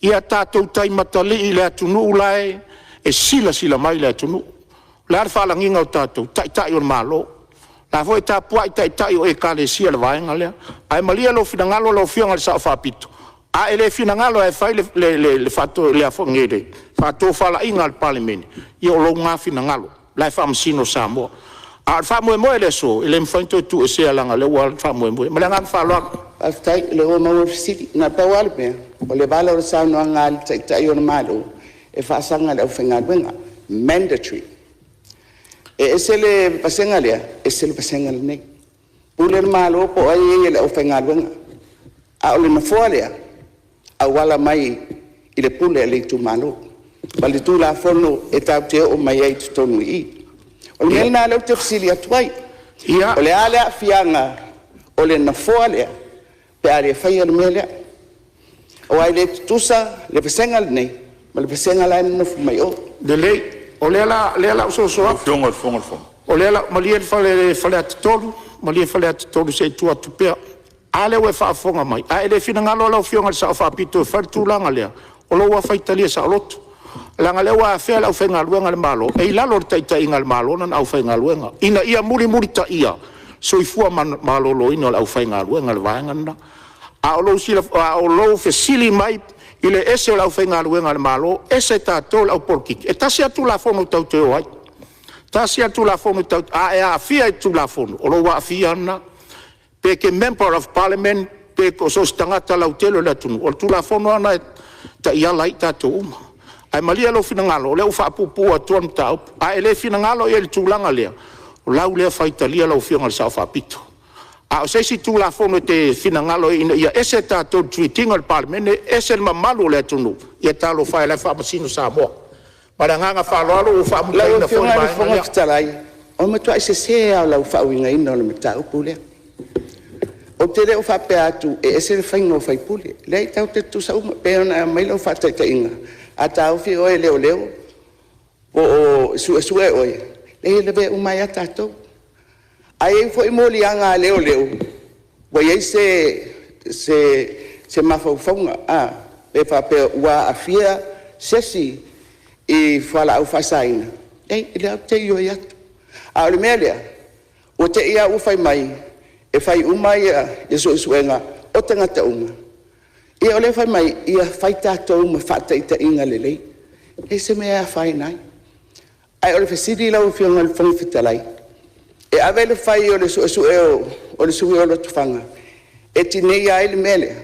ia tatou taimatalii i le atunuu la e silasila mai le atunuu. O le a le faalagiga o tatou? O Taitai o le Malo. O la foi e tapuai Taitai o Ekalesia i le vaega lea. Ae malie lou finagalo lau Afioga i le Sao Faapito, a e le finagalo lava e fai le faatofalaiga a le Palemene, ia o lou lena finagalo o la e faamasino Samoa. A o le faamoemoe i le aso, e le mafai ona toe tuuesea leaga o lea ua alu le faamoemoe. Ma le agaga faaaloalo. Faafetai o lea ua maua le fesili. Na o le pau lava le mea, o le vala o le saunoaga a le Taitai o le Malo, e faasaga i le aufaigaluega, mandatory. E ese le vasega lea, ese le vasega lenei. Pule le Malo po o ai e ia i le aufaigaluega, a o le nofoa lea, e auala mai i le pule a le itumalo ma le Tulafono e tatou te oo mai ai i totonu i i. O le mea lena o lea ou te fesili atu ai. O le a le aafiaga o le nofoa lea pe a le faia le mea lea? Aua e le tutusa le vasega lenei ma le vasega la e nonofo mai o. Lelei, o lea o le a ou soso atu. O lea o le a… Malie Faleata 3, malie Faleata 3 se i tuu atu pea. A lea ua e faafofoga mai, a e le finagalo lau Afioga i le Sao Faapito e fai le tulaga lea, o lou lava faitalia saoloto, leaga o lea ua afea le aufaigaluega a le Malo, e i lalo o le taitaiga a le Malo lana aufaigaluega, ina ia mulimulitaia soifua maloloina o le aufaigaluega i le vaega lena. A o lou fesili mai i le ese o le aufaigaluega a le Malo ese tatou le au polokiki, e tasi lava le Tulafono tatou te o ai. Tasi lava le Tulafono tatou te… A e aafia i le Tulafono, o lou aafia lava lena. Pe e te Member of Parliament pe so o se tagata lautele o le atunuu, o le Tulafono lava lena e taiala ai tatou uma. Ae malie lou finagalo o lea ua faapuupuu atu le mataupu. A e le finagalo i ai i le tulaga lea, o lau lea faitalia lau Afioga i le Sao Faapito. A o se isi Tulafono e te finagalo ai ina ia ese tatou i le treat ina o le Palemene ese le mamalu o le atunuu, ia talofa e o la e faamasino Samoa. Ma le agaga faaaloalo ua Lau faamutaina foi le Afioga i le vaega Fofoga lea. Fetalai, o le matuai sese lava o lau faauigaina o le mataupu lea. Ou te le o faapea atu e ese le faiga o sui usufono. E leai tatou te tutusa uma. E pei ona e aumai lau faataitaiga, a taofi oe e leoleo po o suesue oe, e leai e lavea uma ai lava tatou. Ae i ai foi moliaga a leoleo Ua i ai se mafaufauga pe faapea ua aafia se isi i fualaau faasaina? Leai, o lea ou te ioe atu. A o le mea lea, ua te i lava ua fai mai e fai uma suesuega o tagata uma, ia o lea e fai mai ia fai tatou ma faataitaiga lelei. E leai se mea e afaina ai. Ae o le fesili lau Afioga i le Fofoga Fetalai, e ave le fai o le suesue o le sui usufono o Lotofaga e tineia ai le mea lea?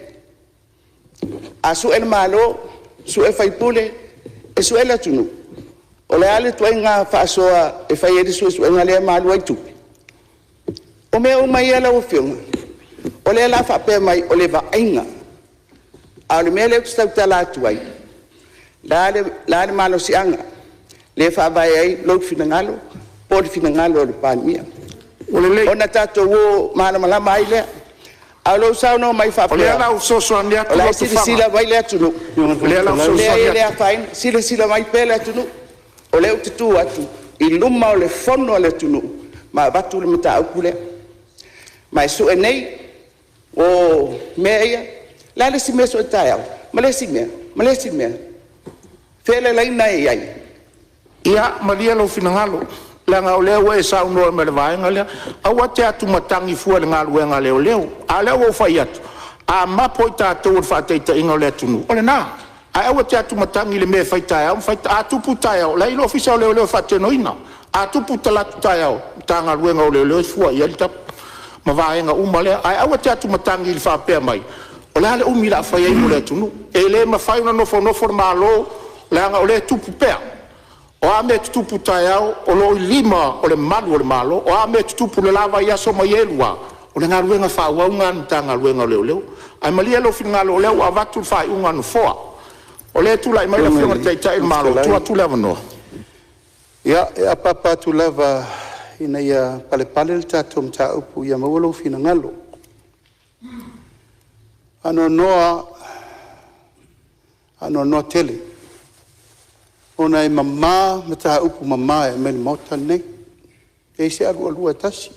A sue le Malo, sue sui usufono, e sue le atunuu? O le a le ituaiga faasoa e fai ai le suesuega lea ma alu ai tupe? O mea uma ia lau Afioga, o lea o le a faapea mai o le vaaiga, a o le mea lea ou te tautala atu ai, o le a le malosiaga lea e faavae ai lou finagalo po o le finagalo o le Palemia? Ua lelei. Ona tatou o malamalama ai lea. A o lou saunoa mai O lea faapea o le a ou fesoasoani o atu la e Lotofaga. silasila mai le atunuu, O lea o le a ou leai fesoasoani e le atu. afaina. Silasila mai pea le atunuu, o lea ou te tu atu i luma o le Fono a le atunuu ma avatu le mataupu lea. Ma e sue nei o mea ia. O le a le isi mea e sue taeao? Ma le isi mea, ma le isi mea. O fea le laina e i ai? Ia malie lou finagalo, leaga o lea ua e saunoa mai i le vaega lea. Aua e te atumatagi fua i le galuega a leoleo. A o lea ua ou fai atu, a mapo i tatou o le faataitaiga o le atunuu, o lena. Ae aua e te atumatagi i le mea e fai taeao ma fai a tupu taeao, o la e i ai le Ofisa o Leoleo e faatinoina. A tupu talaatu taeao, o le Matagaluega o Leoleo e fua i ai le tapu ma vaega uma lea. Ae aua e te atumatagi i le faapea mai o le a le umi o le a fai ai mo le atunuu. E le mafai ona nofonofo le Malo leaga o lea e tupu pea. O a mea e tutupu taeao, o lo o i lima o le malu o le Malo. O a mea e tutupu i le la vaiaso ma ia e lua, o le galuega faaauau lena a le Matagaluega o Leoleo. Ae malie lou finagalo o lea ua avatu le faaiuga a le Nofoa. O lea e tulai mai le Afioga Afioga i i le le Taitai o le Fofoga Malo, tuu Fetalai, atu le avanoa. ia, e apaapa atu lava ina ia palepale le tatou mataupu ia maua lou finagalo. Faanoanoa, faanoanoa tele ona e mama mataupu mama e aumai i le Maota lenei, e leai se alualua e tasi.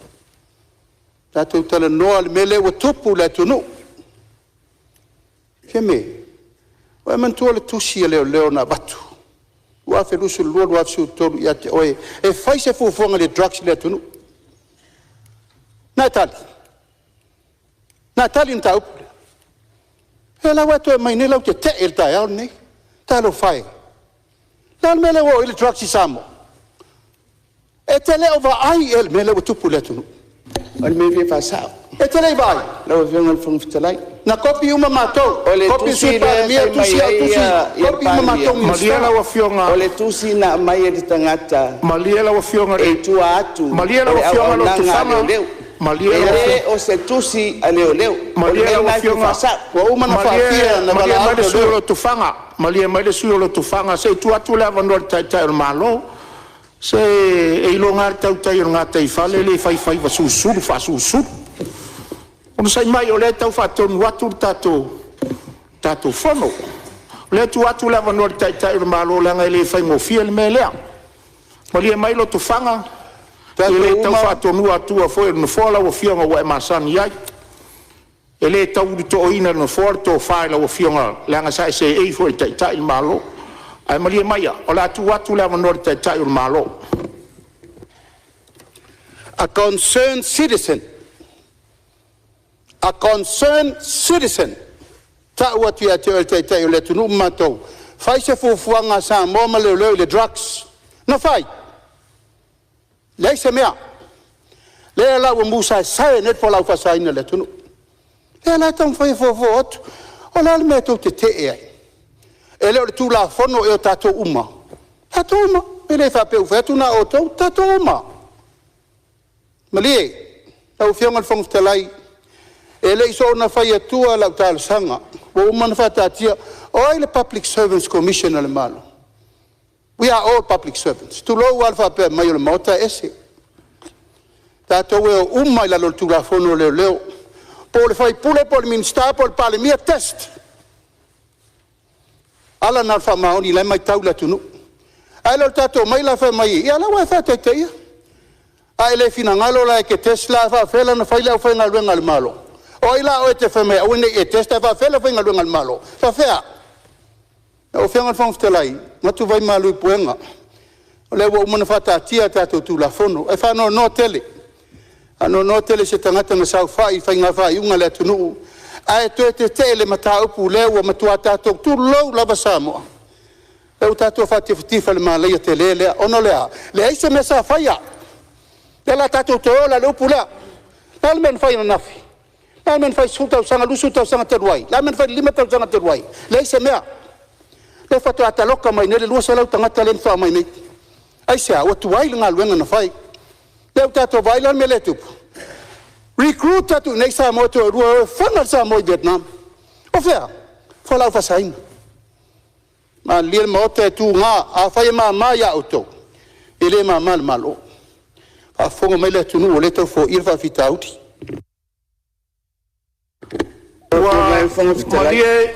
Tatou talanoa i le mea lea ua tupu i le atunuu. Fiame, ua e manatua le tusi a leoleo na avatu 2022/2023 ia te oe e fai se fuafuaga i le drugs i le atunuu? Na e tali? Na e tali i le mataupu lea? O lea la ua e toe aumai nei lau tetee i le taeao lenei. Talofa e! O le a le mea lea ua oo i ai le drugs i Samoa? E te le o vaai ea i le mea lea ua tupu i le atunuu? O le mea e fia faasao. E te le i vaai? Lau Afioga i le Fofoga Fetalai. Na kopi uma matou, O le kopi le tusi Sui lea Palemia, e fai tusi mai au, ai tusi, le kopi uma Palemia, matou Malie Minisita. lau Afioga, o le tusi na aumai e le tagata malie lau Afioga i e le i tua atu Malie o lau le Afioga auaunaga a Lotofaga, leoleo. malie E lau le o se tusi a leoleo. O le malie mea lau lena e fia Afioga, faasao. Ua uma ona malie, faafia ona malie valaau mai le sui usufono o leoleo. Lotofaga, malie mai le sui usufono o Lotofaga, se i tuu atu le avanoa i le Taitai o le Malo. Se e iloga lava le tautai o le gataifale e le fai faiva sulusulu faasulusulu. Onosai mai o lea e tau faatonu atu le tatou Fono. O lea e tuu atu le avanoa i le Taitai o le Malo leaga e le faigofie le mea lea. Malie mai Lotofaga, e le Tatou tau uma, faatonuina atua foi e le Nofoa lau Afioga ua e masani ai. E le tau ulutooina e le Nofoa le tofa i lau Afioga leaga sa e seei foi i e taitai le Malo. Ae malie maia o le a tuu atu le avanoa i le Taitai o le Malo. A concerned citizen, a concerned citizen, tau atu ia te oe le Taitai o le atunuu ma matou, fai se fuafuaga a Samoa ma leoleo i le drugs. Na fai? Leai se mea. Lea la ua musaesae nei le fualaau faasaina i le atunuu. Lea la e taumafai e fofo atu. O le a le mea tou te tetee ai? E le o le Tulafono ea o tatou uma? Tatou uma. E le faapea ua fai atu na o outou, tatou uma. Malie lau Afioga i le Fofoga Fetalai, e le i soona fai atua lau talosaga ua uma ona faataatia. O ai le Public Servants Commission a le Malo? We are all public servants. Tulou lava le faapea mai o le Maota e ese. Tatou e o uma i lalo o le Tulafono o Leoleo, po o le sui usufono po o le Minisita po o le Palemia, test. O ala na o le faamaoni o la e matau le atunuu. Ae le o le tatou omai la fai mai, ia o la ua e faataitaia. A e le finagalo la e te test la, e faapefea la ona fai le aufaigaluega a le Malo? O ai la oe e te fai mai e aua ne i e test ae faapefea le aufaigaluega a le Malo? E faapefea? Lau Afioga i le Fofoga Fetalai, manatu vaimalu i puega, o lea ua uma ona faataatia a tatou Tulafono. Ae faanoanoa tele, faanoanoa tele i se tagata na saofai i faiga faaiuga a le atunuu ae toe tetee i le mataupu lea ua matua tatou, tulou lava Samoa, lea ua tatou faatifatifa i le malaia tele lea. Ona o le a? Leai se mea sa faia. O lea o le a tatou toe o la i le upu lea. O le a le mea na fai ananafi? O le a le mea na fai i le 10 tausaga, 20 tausaga talu ai? O le a le mea na fai i le 5 tausaga talu ai? Leai se mea. O lea faatoa ta loka mai nei le 200 tagata lea na faatoa omai nei. Aisea? Ua tuai le galuega na fai. Lea ua tatou vaai la i le mea lea e tupu, recruit atu i inei Samoa e toalua e o e fana le Samoa i Vietnam. O fea? O fualaau faasaina. Malilie le Maota e tuga, afai e mama ia outou, e le mama i le Malo. Faafofoga mai le atunuu o lea e tau foia le faafitauli. Ua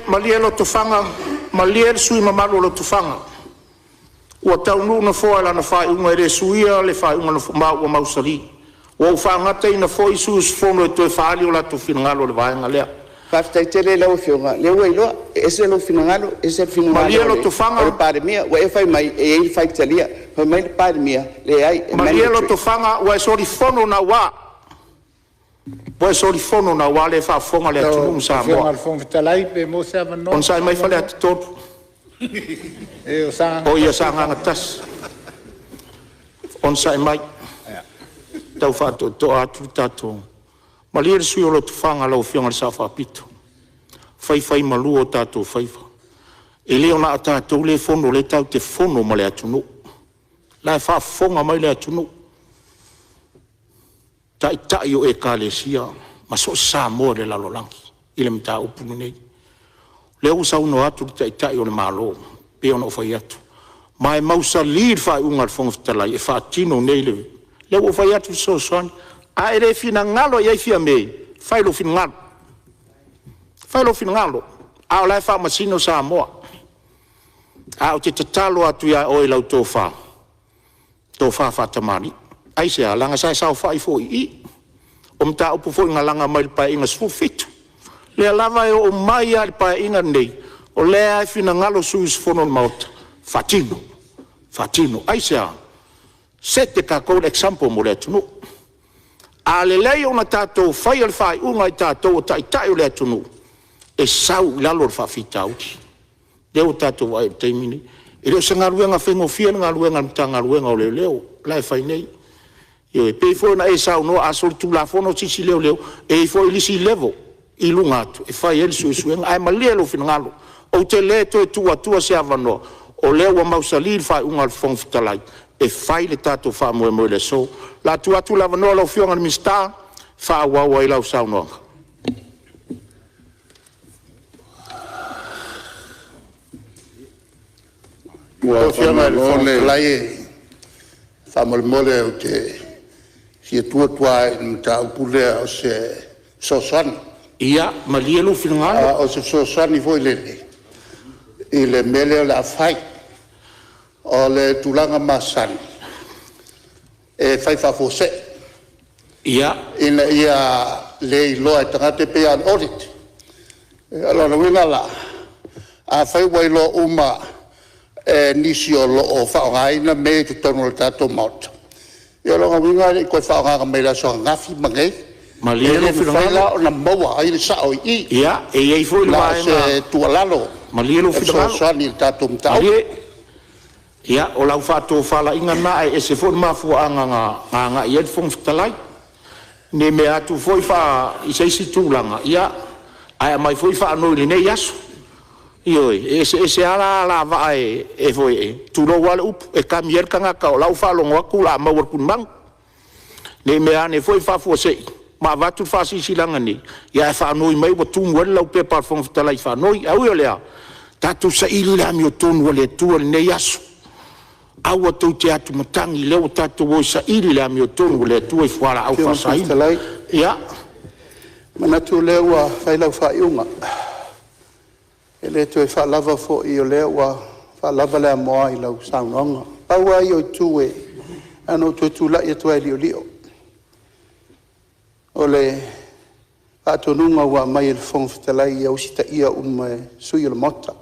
malie Lotofaga, malie le sui usufono mamalu o Lotofaga, ua taunuu le Nofoa i lana faaiuga, e le suia le faaiuga a le Nofoa ma ua mausali. Ua ou faagataina foi sui usufono e toe faaali o latou finagalo i le vaega lea. Faafetai tele i lau Afioga, o lea ua iloa, e ese lou finagalo ese le finagalo Malie o le Lotofaga, Palemia. Ua e fai mai e i ai le faitalia, fai mai le Palemia, leai e malie mandatory. Lotofaga, ua e solifono naua. Ua e solifono naua, lea e faafofoga le atunuu Lau ma Afioga Samoa. i le Fofoga Fetalai pe maua se avanoa? Onosai mai Faleata 3. E, o Sagaga O ia 1 e Sagaga faamolemole. 1. Onosai mai, tau faatoatoa atu le tatou. Malie le sui usufono o Lotofaga, lau Afioga i le Sao Faapito, faifaimalua o tatou faiva. E le na o tatou lea e fono o lea tatou te fono ma le atunuu. O la e faafofoga mai le atunuu, taitai o Ekalesia ma so o se Samoa i le lalolagi i le mataupu lenei. O lea ua saunoa atu le Taitai o le Malo pei ona ou fai atu, ma e mausali le faaiuga a le Fofoga Fetalai e faatino nei le… Lea ua ou fai atu e fesoasoani. A e le finagalo i ai Fiame, fai lou finagalo, fai lou finagalo, a o la e faamasino Samoa. Ae ou te tatalo atu ia oe i lau tofa, tofa faatamalii. Aisea? Leaga sa e saofai foi i i, o mataupu foi na laga mai le Paeaiga XVII, lea lava e oo mai lava i le Paeaiga lenei, o lea lava e finagalo sui usufono o le Maota, faatino, faatino. Aisea? Set e tatou le example mo le atunuu. A lelei ona tatou faia le faaiuga e tatou o taitai o le atunuu, e sau i lalo le faafitauli. Lea ua tatou vaai i le taimi lenei. E le o se galuega faigofie le galuega a le Matagaluega o Leoleo la e fai nei. Ioe. E pei foi ona e saunoa a solitulafono se isi leoleo, e i ai foi le isi level i luga atu e fai ai le suesuega. Ae malie lou finagalo, ou te le toe tuu atua se avanoa, o lea ua mausali le faaiuga a le Fofoga Fetalai e fai le tatou faamoemoe i le aso. O le a tuu atu le avanoa i lau Afioga i le Minisita e faaauau ai lau saunoaga. Lau Afioga i le Fofoga Fetalai, faamolemole ou te fia tu atu lava i le mataupu lea o se fesoasoani. Ia malie lou finagalo. O se fesoasoani foi lele i le mea lea o le a fai. O le tulaga masani e fai faafuasei ina ia le iloa e tagata, e pei lava o le audit. O lona uiga la, afai ua iloa uma e nisi o lo o faaaogaina mea ia i totonu o le tatou Maota, ia o lona uiga e le i toe faaaogaina mai le aso ananafi ma nei. Malie E lou le mafai finagalo. la ona maua ai le sao i i. Ia, e i ai foi le Na o vaega. se tuualalo Malie lou e finagalo. fesoasoani i le tatou mataupu. Malie. Ia, o lau faatofalaiga lena, ae ese foi le mafuaaga na agai ai le Fofoga Fetalai. Ne i mea atu foi i se isi tulaga, ia, ae aumai foi faanoi i lenei aso. Ioe, e eseese lava la alavaa e tulou lava le upu, e kami ai le tagata o la e ua faalogo atu o le a maua i le tulimanu. Ne i meaane foi faafuasei ma avatu le faasilasilaga nei, ae faanoi mai ua tumu ai le laupepa a le Fofoga Fetalai i faanoi. Ae ui o lea, tatou saili le amiotonu a le Atua i lenei aso. Aua tou te atumatagi, o lea ua tatou o e saili le amiotonu a le Atua i fualaau Lau Afioga i le Fofoga faasaina. Fetalai, Ia, manatu o lea ua fai lau faaiuga. E le toe faalava foi o lea ua faalava le amoa i lau saunoaga. Pau lava ia o itu e na ona ou toe tulai atu lava e liolio. O le faatonuga ua aumai e le Fofoga Fetalai ia usitaia uma e sui usufono o le Maota.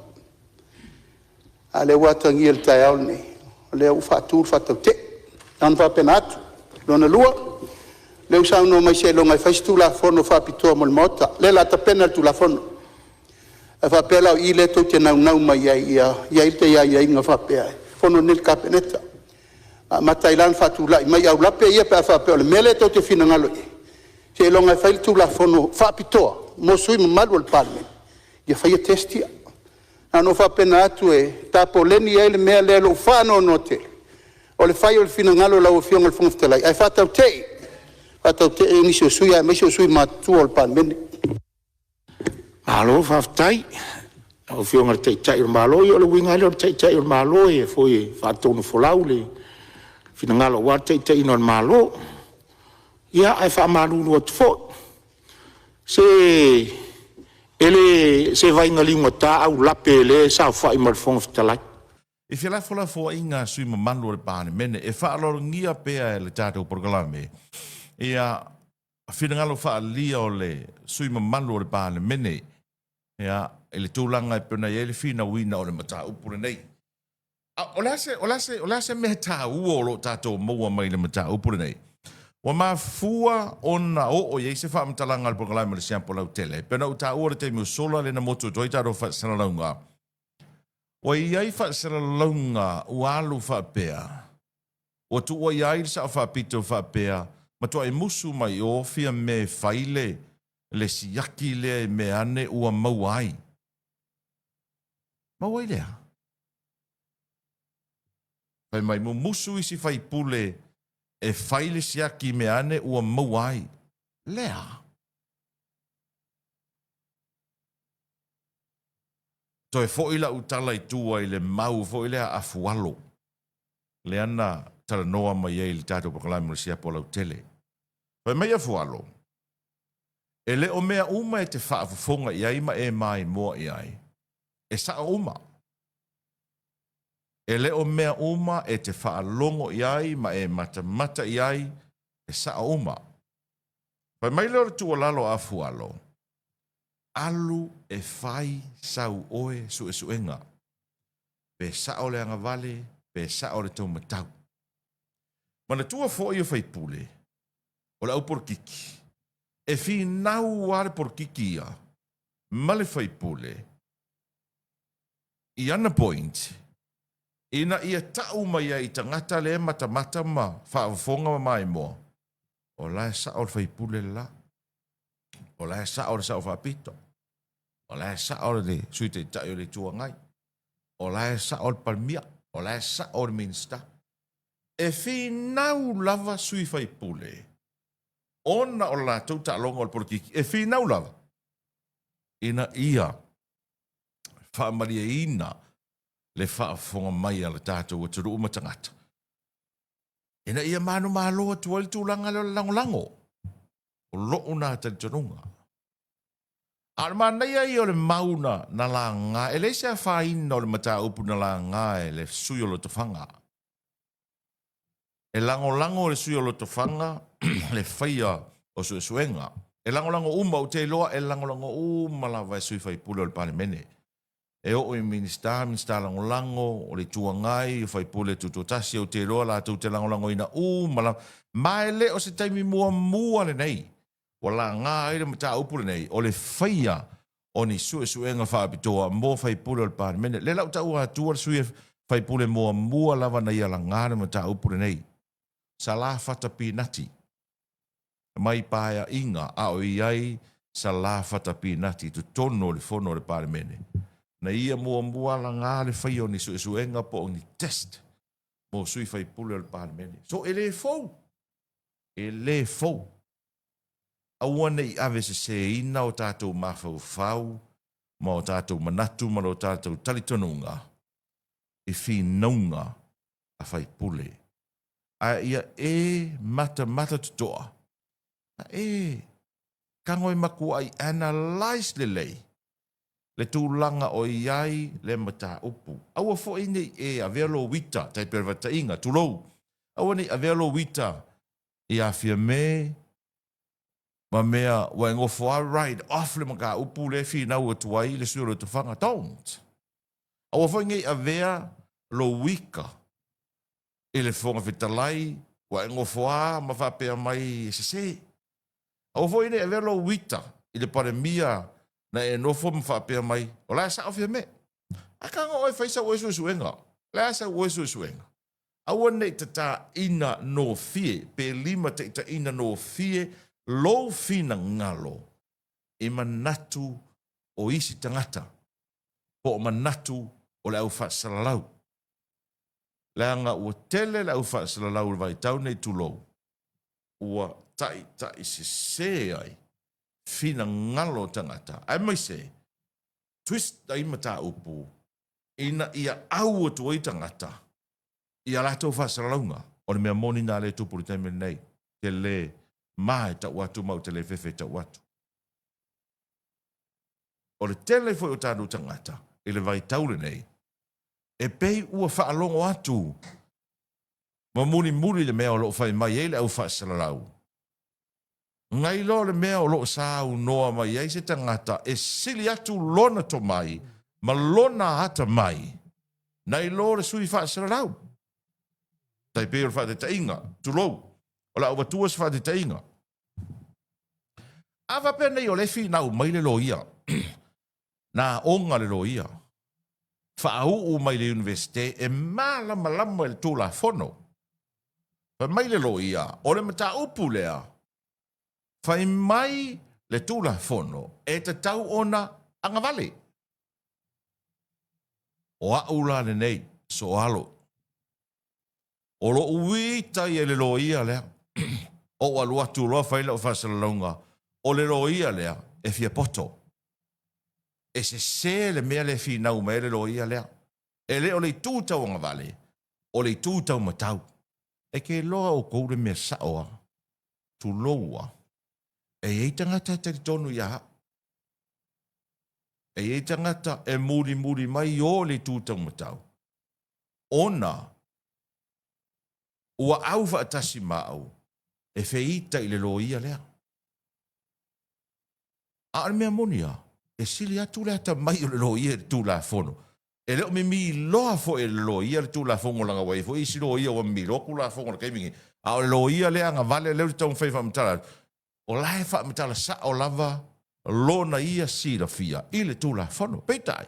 A o lea ua atagia i le taeao lenei, o lea ua faatu le faatautee. Na ona faapena atu. Lona lua, o lea ua saunoa mai seiloga e fai se Tulafono faapitoa mo le Maota. O lea o le a tapena le Tulafono. A faapea la o i lea tou te naunau mai ai ia i ai le aiaiga faapea e fono nei le Kapeneta, amata ai la ona faatulai mai aulape ia pe a faapea o le mea lea tou te finagalo i ai, seiloga e fai le Tulafono faapitoa mo sui usufono mamalu o le Palemene ia faia test ia. Na ona ou faapena atu e tapoleni ai le mea lea i lou faanoanoa tele, o le fai o le finagalo o lau Afioga i le Fofoga Fetalai, ae faatautee, faatautee nisi o sui usufono aemaise o sui usufono matutua o le Palemene. Malo faafetai i lau Afioga i le Taitai o le Malo. Ia o le uiga lava lea o le Taitai o le Malo, o e foi e faatonufolau le finagalo aua le taitaiga o le Malo. Ia, ae faamalulu atu foi, se e le se vaaiga liugata aulape o lea e saofai ma le Fofoga Fetalai. I felafolafoaiga a sui usufono mamalu o le Palemene, e faaaloalogia pea e le tatou polokalame ia finagalo faaalia o le sui usufono mamalu o le Palemene ia, i le tulaga e pei ona i ai le finauina o le mataupu lenei. O le a se, o le a se, o le a se mea taua o lo o tatou maua mai le mataupu lenei? Ua mafua ona oo i ai se faamatalaga a le polokalame o le Siampo Lautele, e pei ona ou taua i le taimi ua sola lea na motu atu ai tatou faasalalauga. Ua i ai faasalalauga ua alu faapea, ua tuuaia ai le Sao Faapito faapea, matuai musu mai i o Fiame e fai le le siaki lea i mea ane ua maua ai. Maua ai le a? Fai mai mumusu isi faipule e fai le siaki i mea ane ua maua ai. Le a? Toe foi lau tala i tua i le mau foi lea a Afualo, lea na talanoa mai ai i le tatou polokalame o le Siapo Lautele. Fai mai Afualo, E le o mea uma e te faafofoga i ai ma e maimoa i ai, e sao uma. E le o mea uma e te faalogo i ai ma e matamata i ai, e sao uma. Fai mai lea o le tuualalo a Afualo, Alu e fai sau oe suesuega, pe sao le agavale, pe sao le taumatau. Manatua foi o faipule, o le au polokiki, e finau lava le polokiki ia ma le faipule i ana point ina ia tau mai ai i tagata lea e matamata ma faafofoga ma maimoa, o la e sao le faipule le la, o la e sao le Sao Faapito, o la e sao le Sui Taitai o le Itu Agai, o la e sao le Palemia, o la e sao le Minisita. E finau lava sui faipule ona o le latou taaloga o le polokiki, e finau lava ina ia faamalieina le faafofoga mai a le tatou atunuu ma tagata, ina ia manumalo atu ai le tulaga lea o le lagolago. O lou na talitonuga. A o le manaia ia o le mau na na laga, e leai se afaina o le mataupu na laga e le sui o Lotofaga. E lagolago e le sui o Lotofaga le faia o suesuega. E lagolago uma, ou te iloa e lagolago uma lava e sui faipule o le Palemene. E oo i Minisita, Minisita Lagolago, o le Itu Agai, o faipule tutoatasi, ou te iloa latou te lagolagoina uma lava. Ma e le o se taimi muamua lenei ua laga ai le mataupu lenei o le faia o ni suesuega faapitoa mo faipule o le Palemene. Lea la ua taua atua le sui faipule muamua lava na ia laga le mataupu lenei, Salafata Pinati, mai Paeaiga a o i ai Salafata Pinati i totonu o le Fono a le Palemene, na ia muamua laga le faia o ni suesuega po o ni test mo sui faipule o le Palemene. So e le fou, e le fou. Aua ne i aveseseina o tatou mafaufau ma o tatou manatu ma lo tatou talitonuga i finauga a faipule, a ia e matamata totoa, a e tago e matuai analyse lelei le tulaga o i ai le mataupu. Aua foi ne i e avea lou ita, tai pei o le vaataiga, tulou, aua ne i avea lou ita ia Fiame. Ma mea ua e nofo a write off le mataupu lea e finau atu ai le sui o Lotofaga. Don't! Aua foi nei avea lou ika i le Fofoga Fetalai ua e nofo a ma faapea mai e sese. Aua foi nei avea lou ita i le Palemia na e nofo ma faapea mai o la e sao Fiame. Ae taga oe fai sau oe suesuega. O le a sau oe suesuega? Aua ne i tataina nofie pe limataitaiina nofie lou finagalo i manatu o isi tagata po o manatu o le au faasalalau. Leaga ua tele le au faasalalau i le vaitau nei tulou, ua taitaisese ai finagalo o tagata aemaise twist ai mataupu ina ia au atu ai tagata i a latou faasalalauga. O le mea moni lena lea e tupu i le taimi lenei, te le ma e tau atu ma ou te le fefe e tau atu. O le tele foi o tatou tagata i le vaitau lenei, e pei ua faalogo atu ma mulimuli le mea o lo o fai mai ai le au faasalalau. Nai lo le mea o lo o saunoa mai ai se tagata e sili atu lona tomai ma lona atamai nai lo le sui faasalalau. Tai pei o le faataitaiga, tulou, o le a ou avatua se faataitaiga. A faapea nei o lea e finau mai le loia, na aoga le loia, faauu mai le Iunivesite e malamalama i le Tulafono. Fai mai le loia, o le mataupu lea, fai mai le Tulafono e tatau ona agavale. O au la lenei, Soalo, o lou ita ia i le loia lea, ou alu atu loa fai lau faasalalauga, o le loia lea e fia poto. E sese le mea lea e finau mai ai le loia lea. E le o le itu tauagavale, o le itu taumatau. E ke iloa outou le mea sao a, tulou a, e i ai tagata e talitonu ia au. E i ai tagata e mulimuli mai o le itu taumatau, ona ua au faatasi ma au e feita i le loia lea. A o le mea moni lava, e sili atu le atamai o le loia i le Tulafono. E le o mimiloa foi e le loia le Tulafono leaga ua i ai foi isi loia ua mimiloa Tulafono i le taimi lenei. A o le loia lea agavale lea ou te taumafai e faamatala atu, o la e faamatala sao lava lona ia silafia i le Tulafono. Peitai,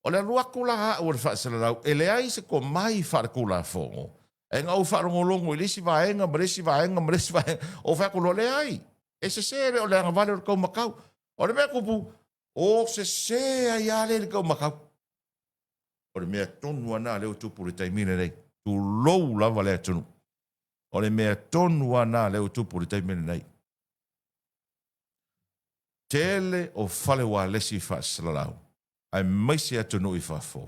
o le alu atu la a au o le faasalalau, e leai se tomai faale-Tulafono, ae na ou faalogologo i le isi vaega ma le isi vaega ma le isi vaega, ou fai atu loa, leai, e sese, e le o le agavale o le taumatau. O le mea tupu, o sese ai lava lea i le taumatau. O le mea tonu lava lena lea ua tupu i le taimi lenei. Tulou lava le atunuu. O le mea tonu lava lena lea ua tupu i le taimi lenei. Tele o fale ualesi faasalalau, aemaise atunuu i fafo,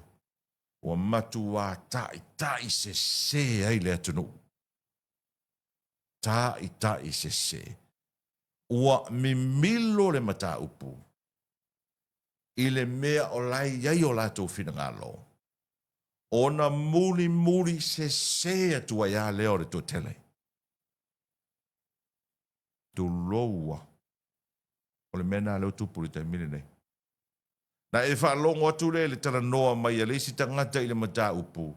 ua matuā taitai sese ai le atunuu. Taitai sese. Ua mimilo le mataupu i le mea o la e i ai o latou finagalo, ona mulimuli sese atu ai lava lea o le toatele. Tulou a. O le mea lena lea ua tupu i le taimi lenei. Na e faalogo atu lea i le talanoa mai a le isi tagata i le mataupu,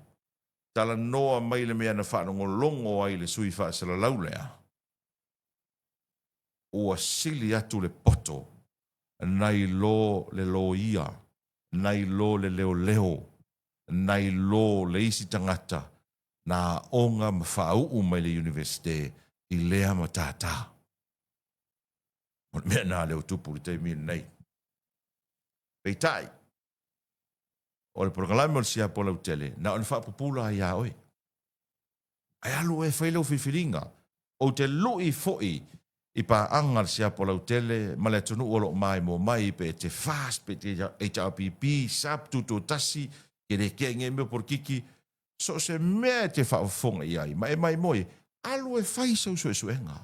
talanoa mai le mea na faalogologo ai le sui faasalalau lea, ua sili atu le poto nai lo le loia, nai lo le leoleo, nai lo le isi tagata na aoga ma faauu mai le Iunivesite i lea matata. O le mea lena lea ua tupu i le taimi lenei. Peitai, o le polokalame o le siapo lautele, na o le faapupula ai ia oe. Ae alu oe e fai lau filifiliga. Ou te lui foi i paaga a le siapo lautele ma le atunuu o lo o maimoa mai, pe e te FAST, pe e te HRPP, SUP, Tutoatasi, ke le kea i nei mea polokiki, so o se mea e te faafofoga i ai ma e maimoa i ai, alu e fai sau suesuega.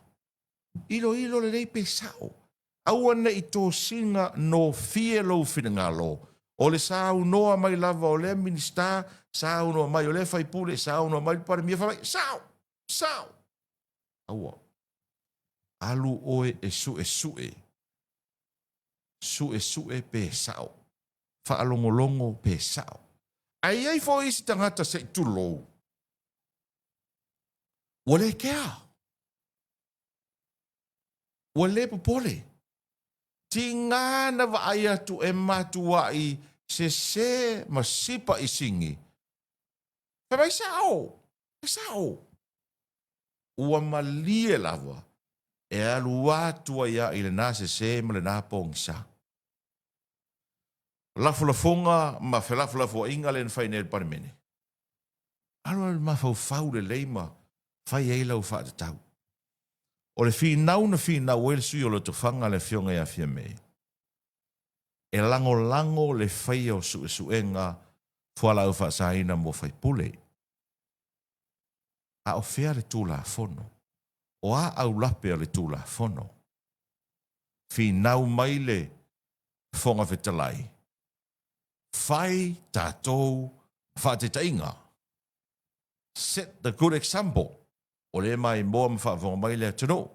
Iloilo lelei pe sao. Aua ne i tosina nofie lou finagalo, o le saunoa mai lava o lea Minisita, saunoa mai o lea faipule, saunoa mai le Palemia, fai mai, sao! Sao! Aua. Alu oe e suesue, suesue pe sao, faalogologo pe sao. Ae i ai foi isi tagata se i tulou, ua le kea, ua le popole. Tiga na vaai atu e matuai sese ma sipa i sigi. Fai mai sao, e sao. Ua malie lava e alu atu ai a i lena sese ma lena pogisa. Lafolafoga ma felafolafoaiga lea na fai nei e le Palemene. Alu alu mafaufau lelei ma fai ai lau faatatau. O le finau na finau ai le sui o Lotofaga le Afioga ia Fiame, e lagolago le faia o suesuega fualaau faasaina mo faipule. A o fea le Tulafono? O a aulape o le Tulafono? Finau mai le Fofoga Fetalai, fai tatou faataitaiga, set the good example, o lea e maimoa ma faafofoga mai le atunuu.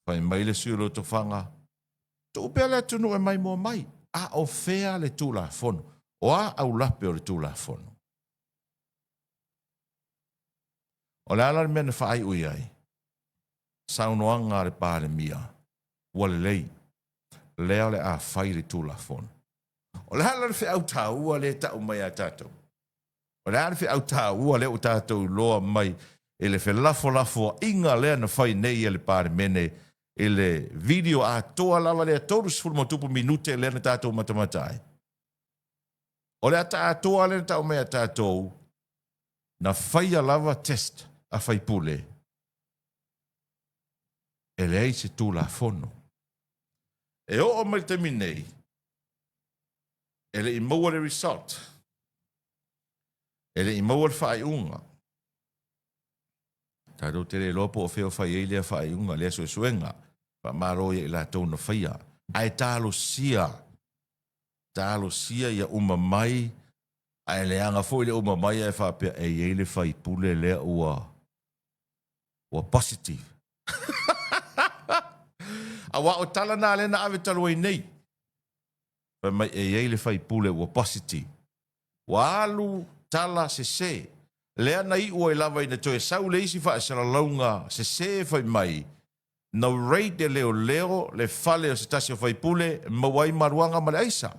Fai mai le sui o Lotofaga, tuu pea le atunuu e maimoa mai, a o fea le Tulafono? O a aulape o le Tulafono? O le a la le mea na faaiu i ai? Saunoaga a le Palemia, ua lelei, lea o le a fai le Tulafono. O le a la le feau taua lea e tau mai ia tatou? O le a le feau taua lea ua tatou iloa mai i le felafolafoaiga lea na fai nei e le Palemene i le video atoa lava lea 30 ma tupu minute lea na tatou matamata ai? O le ata atoa lea na tau mai ia tatou, na faia lava test a faipule, e leai se Tulafono. E oo mai le taimi nei, e le i maua le result, e le i maua le faaiuga. Tatou te le iloa po o fea o fai ai lea faaiuga, lea suesuega. Faamalo ia i latou na faia. Ae talosia, talosia ia uma mai, ae leaga foi le uma mai ae faapea e i ai le faipule lea ua ua positive. Aua o tala na lea na ave talu ai nei. Fai mai e i ai le faipule ua positive. Ua alu tala sese. Lea na iu ai lava ina toe sau le isi faasalalauga sese fai mai na raid e leoleo le fale o se tasi o faipule maua ai maluaga ma le aisa.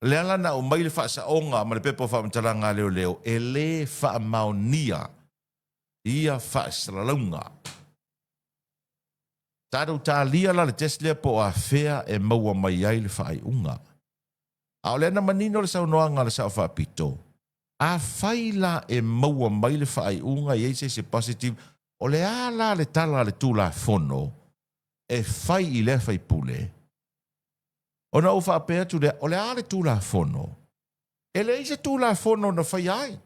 Lea la na aumai le faasaoga ma le pepa o faamatalaga a leoleo e le faamaonia ia faasalalauga. Tatou talia la le test lea po o afea e maua mai ai le faaiuga. A o lea na manino le saunoaga a le Sao Faapito, afai la e maua mai le faaiuga e i ai se isi positive, o le a la le tala a le Tulafono e fai i lea faipule? Ona ou faapea atu lea, o le a le Tulafono? E leai se Tulafono na faia ai.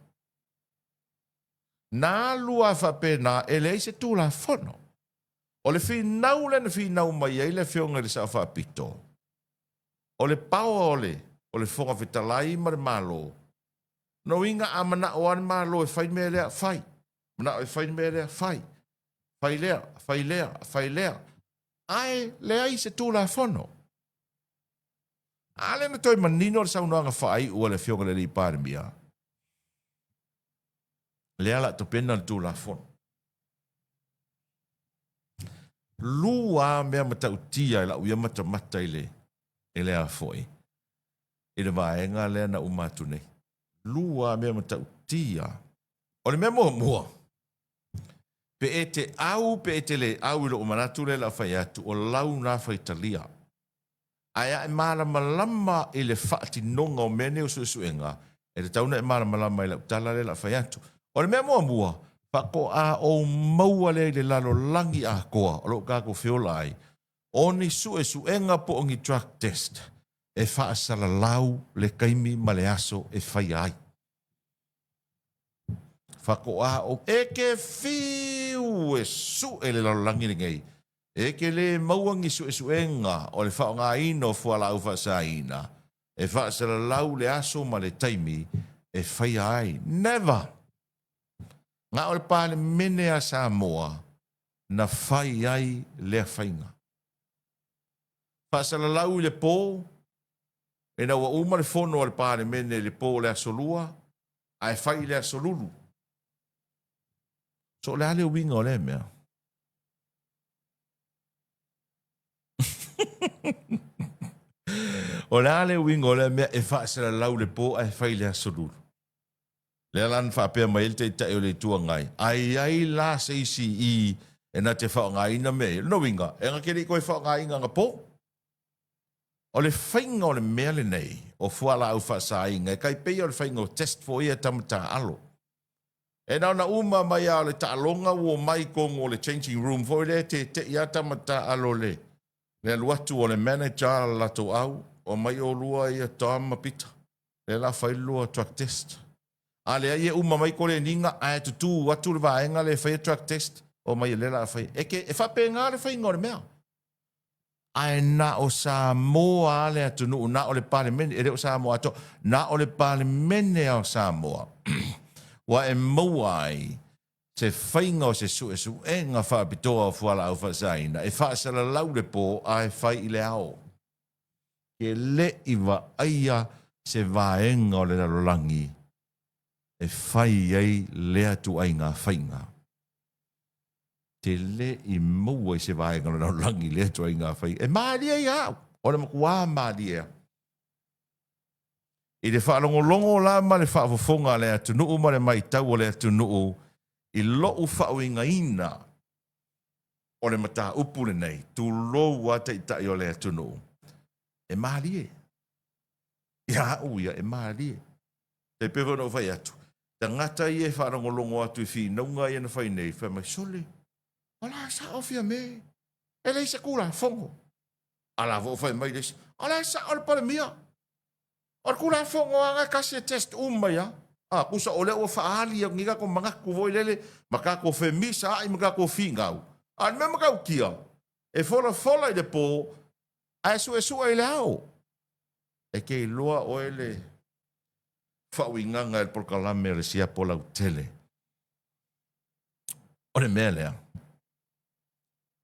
Na alu lava faapena, e leai se Tulafono. O le finau lea na finau mai ai le Afioga i le Sao Faapito, o le power o le o le Fofoga Fetalai ma le Malo, lona uiga a manao lava le Malo e fai le mea lea, fai. Manao e fai le mea lea, fai. Fai lea, fai lea, fai lea. Ae leai se Tulafono. A lea na toe manino le saunoaga faaiu a le Afioga i le Alii Palemia, lea la tapena le Tulafono. Lua mea matautia i lau ia matamata i le i le a foi i le vaega lea na uma atu nei. Lua mea matautia. O le mea muamua, pe e te au pe e te le au i lou manatu lea o le a fai atu, o lau na faitalia. Ae a e malamalama i le faatinoga o mea nei o suesuega, e tatau ona e malamalama i lau tala lea o le a fai atu. O le mea muamua, faatoa ou maua lea i le lalolagi atoa o lo o tatou feola ai, o ni suesuega po o ni drug test e faasalalau le taimi ma le aso e faia ai. Faatoa ou. E te fiu e sue le lalolagi lenei, e te le maua ni suesuega o le faaaogaina o fualaau faasaina e faasalalau le aso ma le taimi e faia ai. Never! Na o le Palemene a Samoa na fai ai lea faiga. Faasalalau i le po, ina ua uma le fono a le Palemene i le po o le Aso Lua, ae fai i le Aso Lulu. So o le a le uiga o lea mea? O le a le uiga o lea mea e faasalalau i le po ae fai i le Aso Lulu? Lea la na faapea mai ai le Taitai o le Itu Agai, a i ai la se isi i i e na te faaaogaina mea ia, lona uiga, e na te le i toe faaaogaina anapo. O le faiga o le mea lenei o fualaau faasaina e tai pei o le faiga o test foi ia tama taaalo. E na ona uma mai lava o le taaloga ua omai i totonu o le changing room foi lea e tete'i lava tama taaalo i le alu atu o le manager le latou au, omai oulua ia Tom ma Pita. Lea la fai le lua drug test. A leai e uma mai koleniga ae tutu atu le vaega lea e faia drug test, omai o lea la fai. E ke, e faapena le faiga o le mea. Ae na o Samoa a le atunuu, na o le Palemene, e le o Samoa atoa, na o le Palemene a o Samoa ua e maua ai se faiga o se suesuega faapitoa o fualaau faasaina e faasalalau le po ae fai i le ao. Ke le i vaaia se vaega o le lalolagi e fai ai lea tuaiga faiga. Te le i maua i se vaega o le lalolagi lea tuaiga faiga. E malie ia au, o le matua malie a. I le faalogologo la ma le faafofoga a le atunuu ma le matau a le atunuu i lou faauigaina o le mataupu lenei, tulou a Taitai o le atunuu, e malie. Ia au ia, e malie. E pei foi ona ou fai atu, tagata ia e faalogologo atu i finauga ia na fai nei, fai mai, sole, o la sao Fiame, e leai se Tulafono. A la foi fai mai le isi, o la sao le Palemia. O le Tulafono lava na e tasi e test uma mai lava. A, tusa o lea ua faaali atu nei tatou manatu foi lele ma tatou femisaai ma tatou finau. A o le mea matautia, e folafola i le po ae suesue i le ao. E te iloa oe le faauigaga e le polokalame o le siapo lautele. O le mea lea,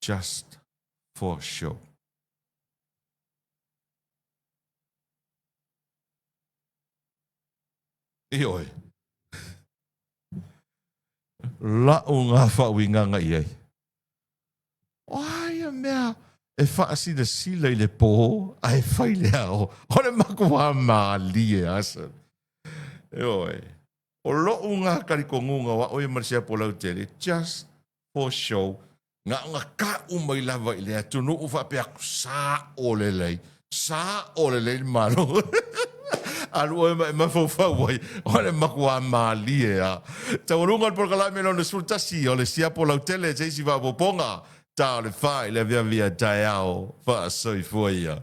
just for show. Ioe. La'u ngā faauigaga i ai. O a ia mea e faasilasila i le pō ae fai i le ao? O le matua mālie asa. Ioe. O lo'u ngā talitonuga o a'u ia ma le siapo lautele, just for show, na ona ta'u mai lava i le atunuu faapea atu, sa'o lelei, sa'o lelei le Malo. Alu oe ma e mafaufau ai, o le matua mālie lava. Taualuga o le polokalame lona 11 o le siapo lautele se isi faaopoopoga, ta o le 4 i le aviavi a taeao, faasoifua ia.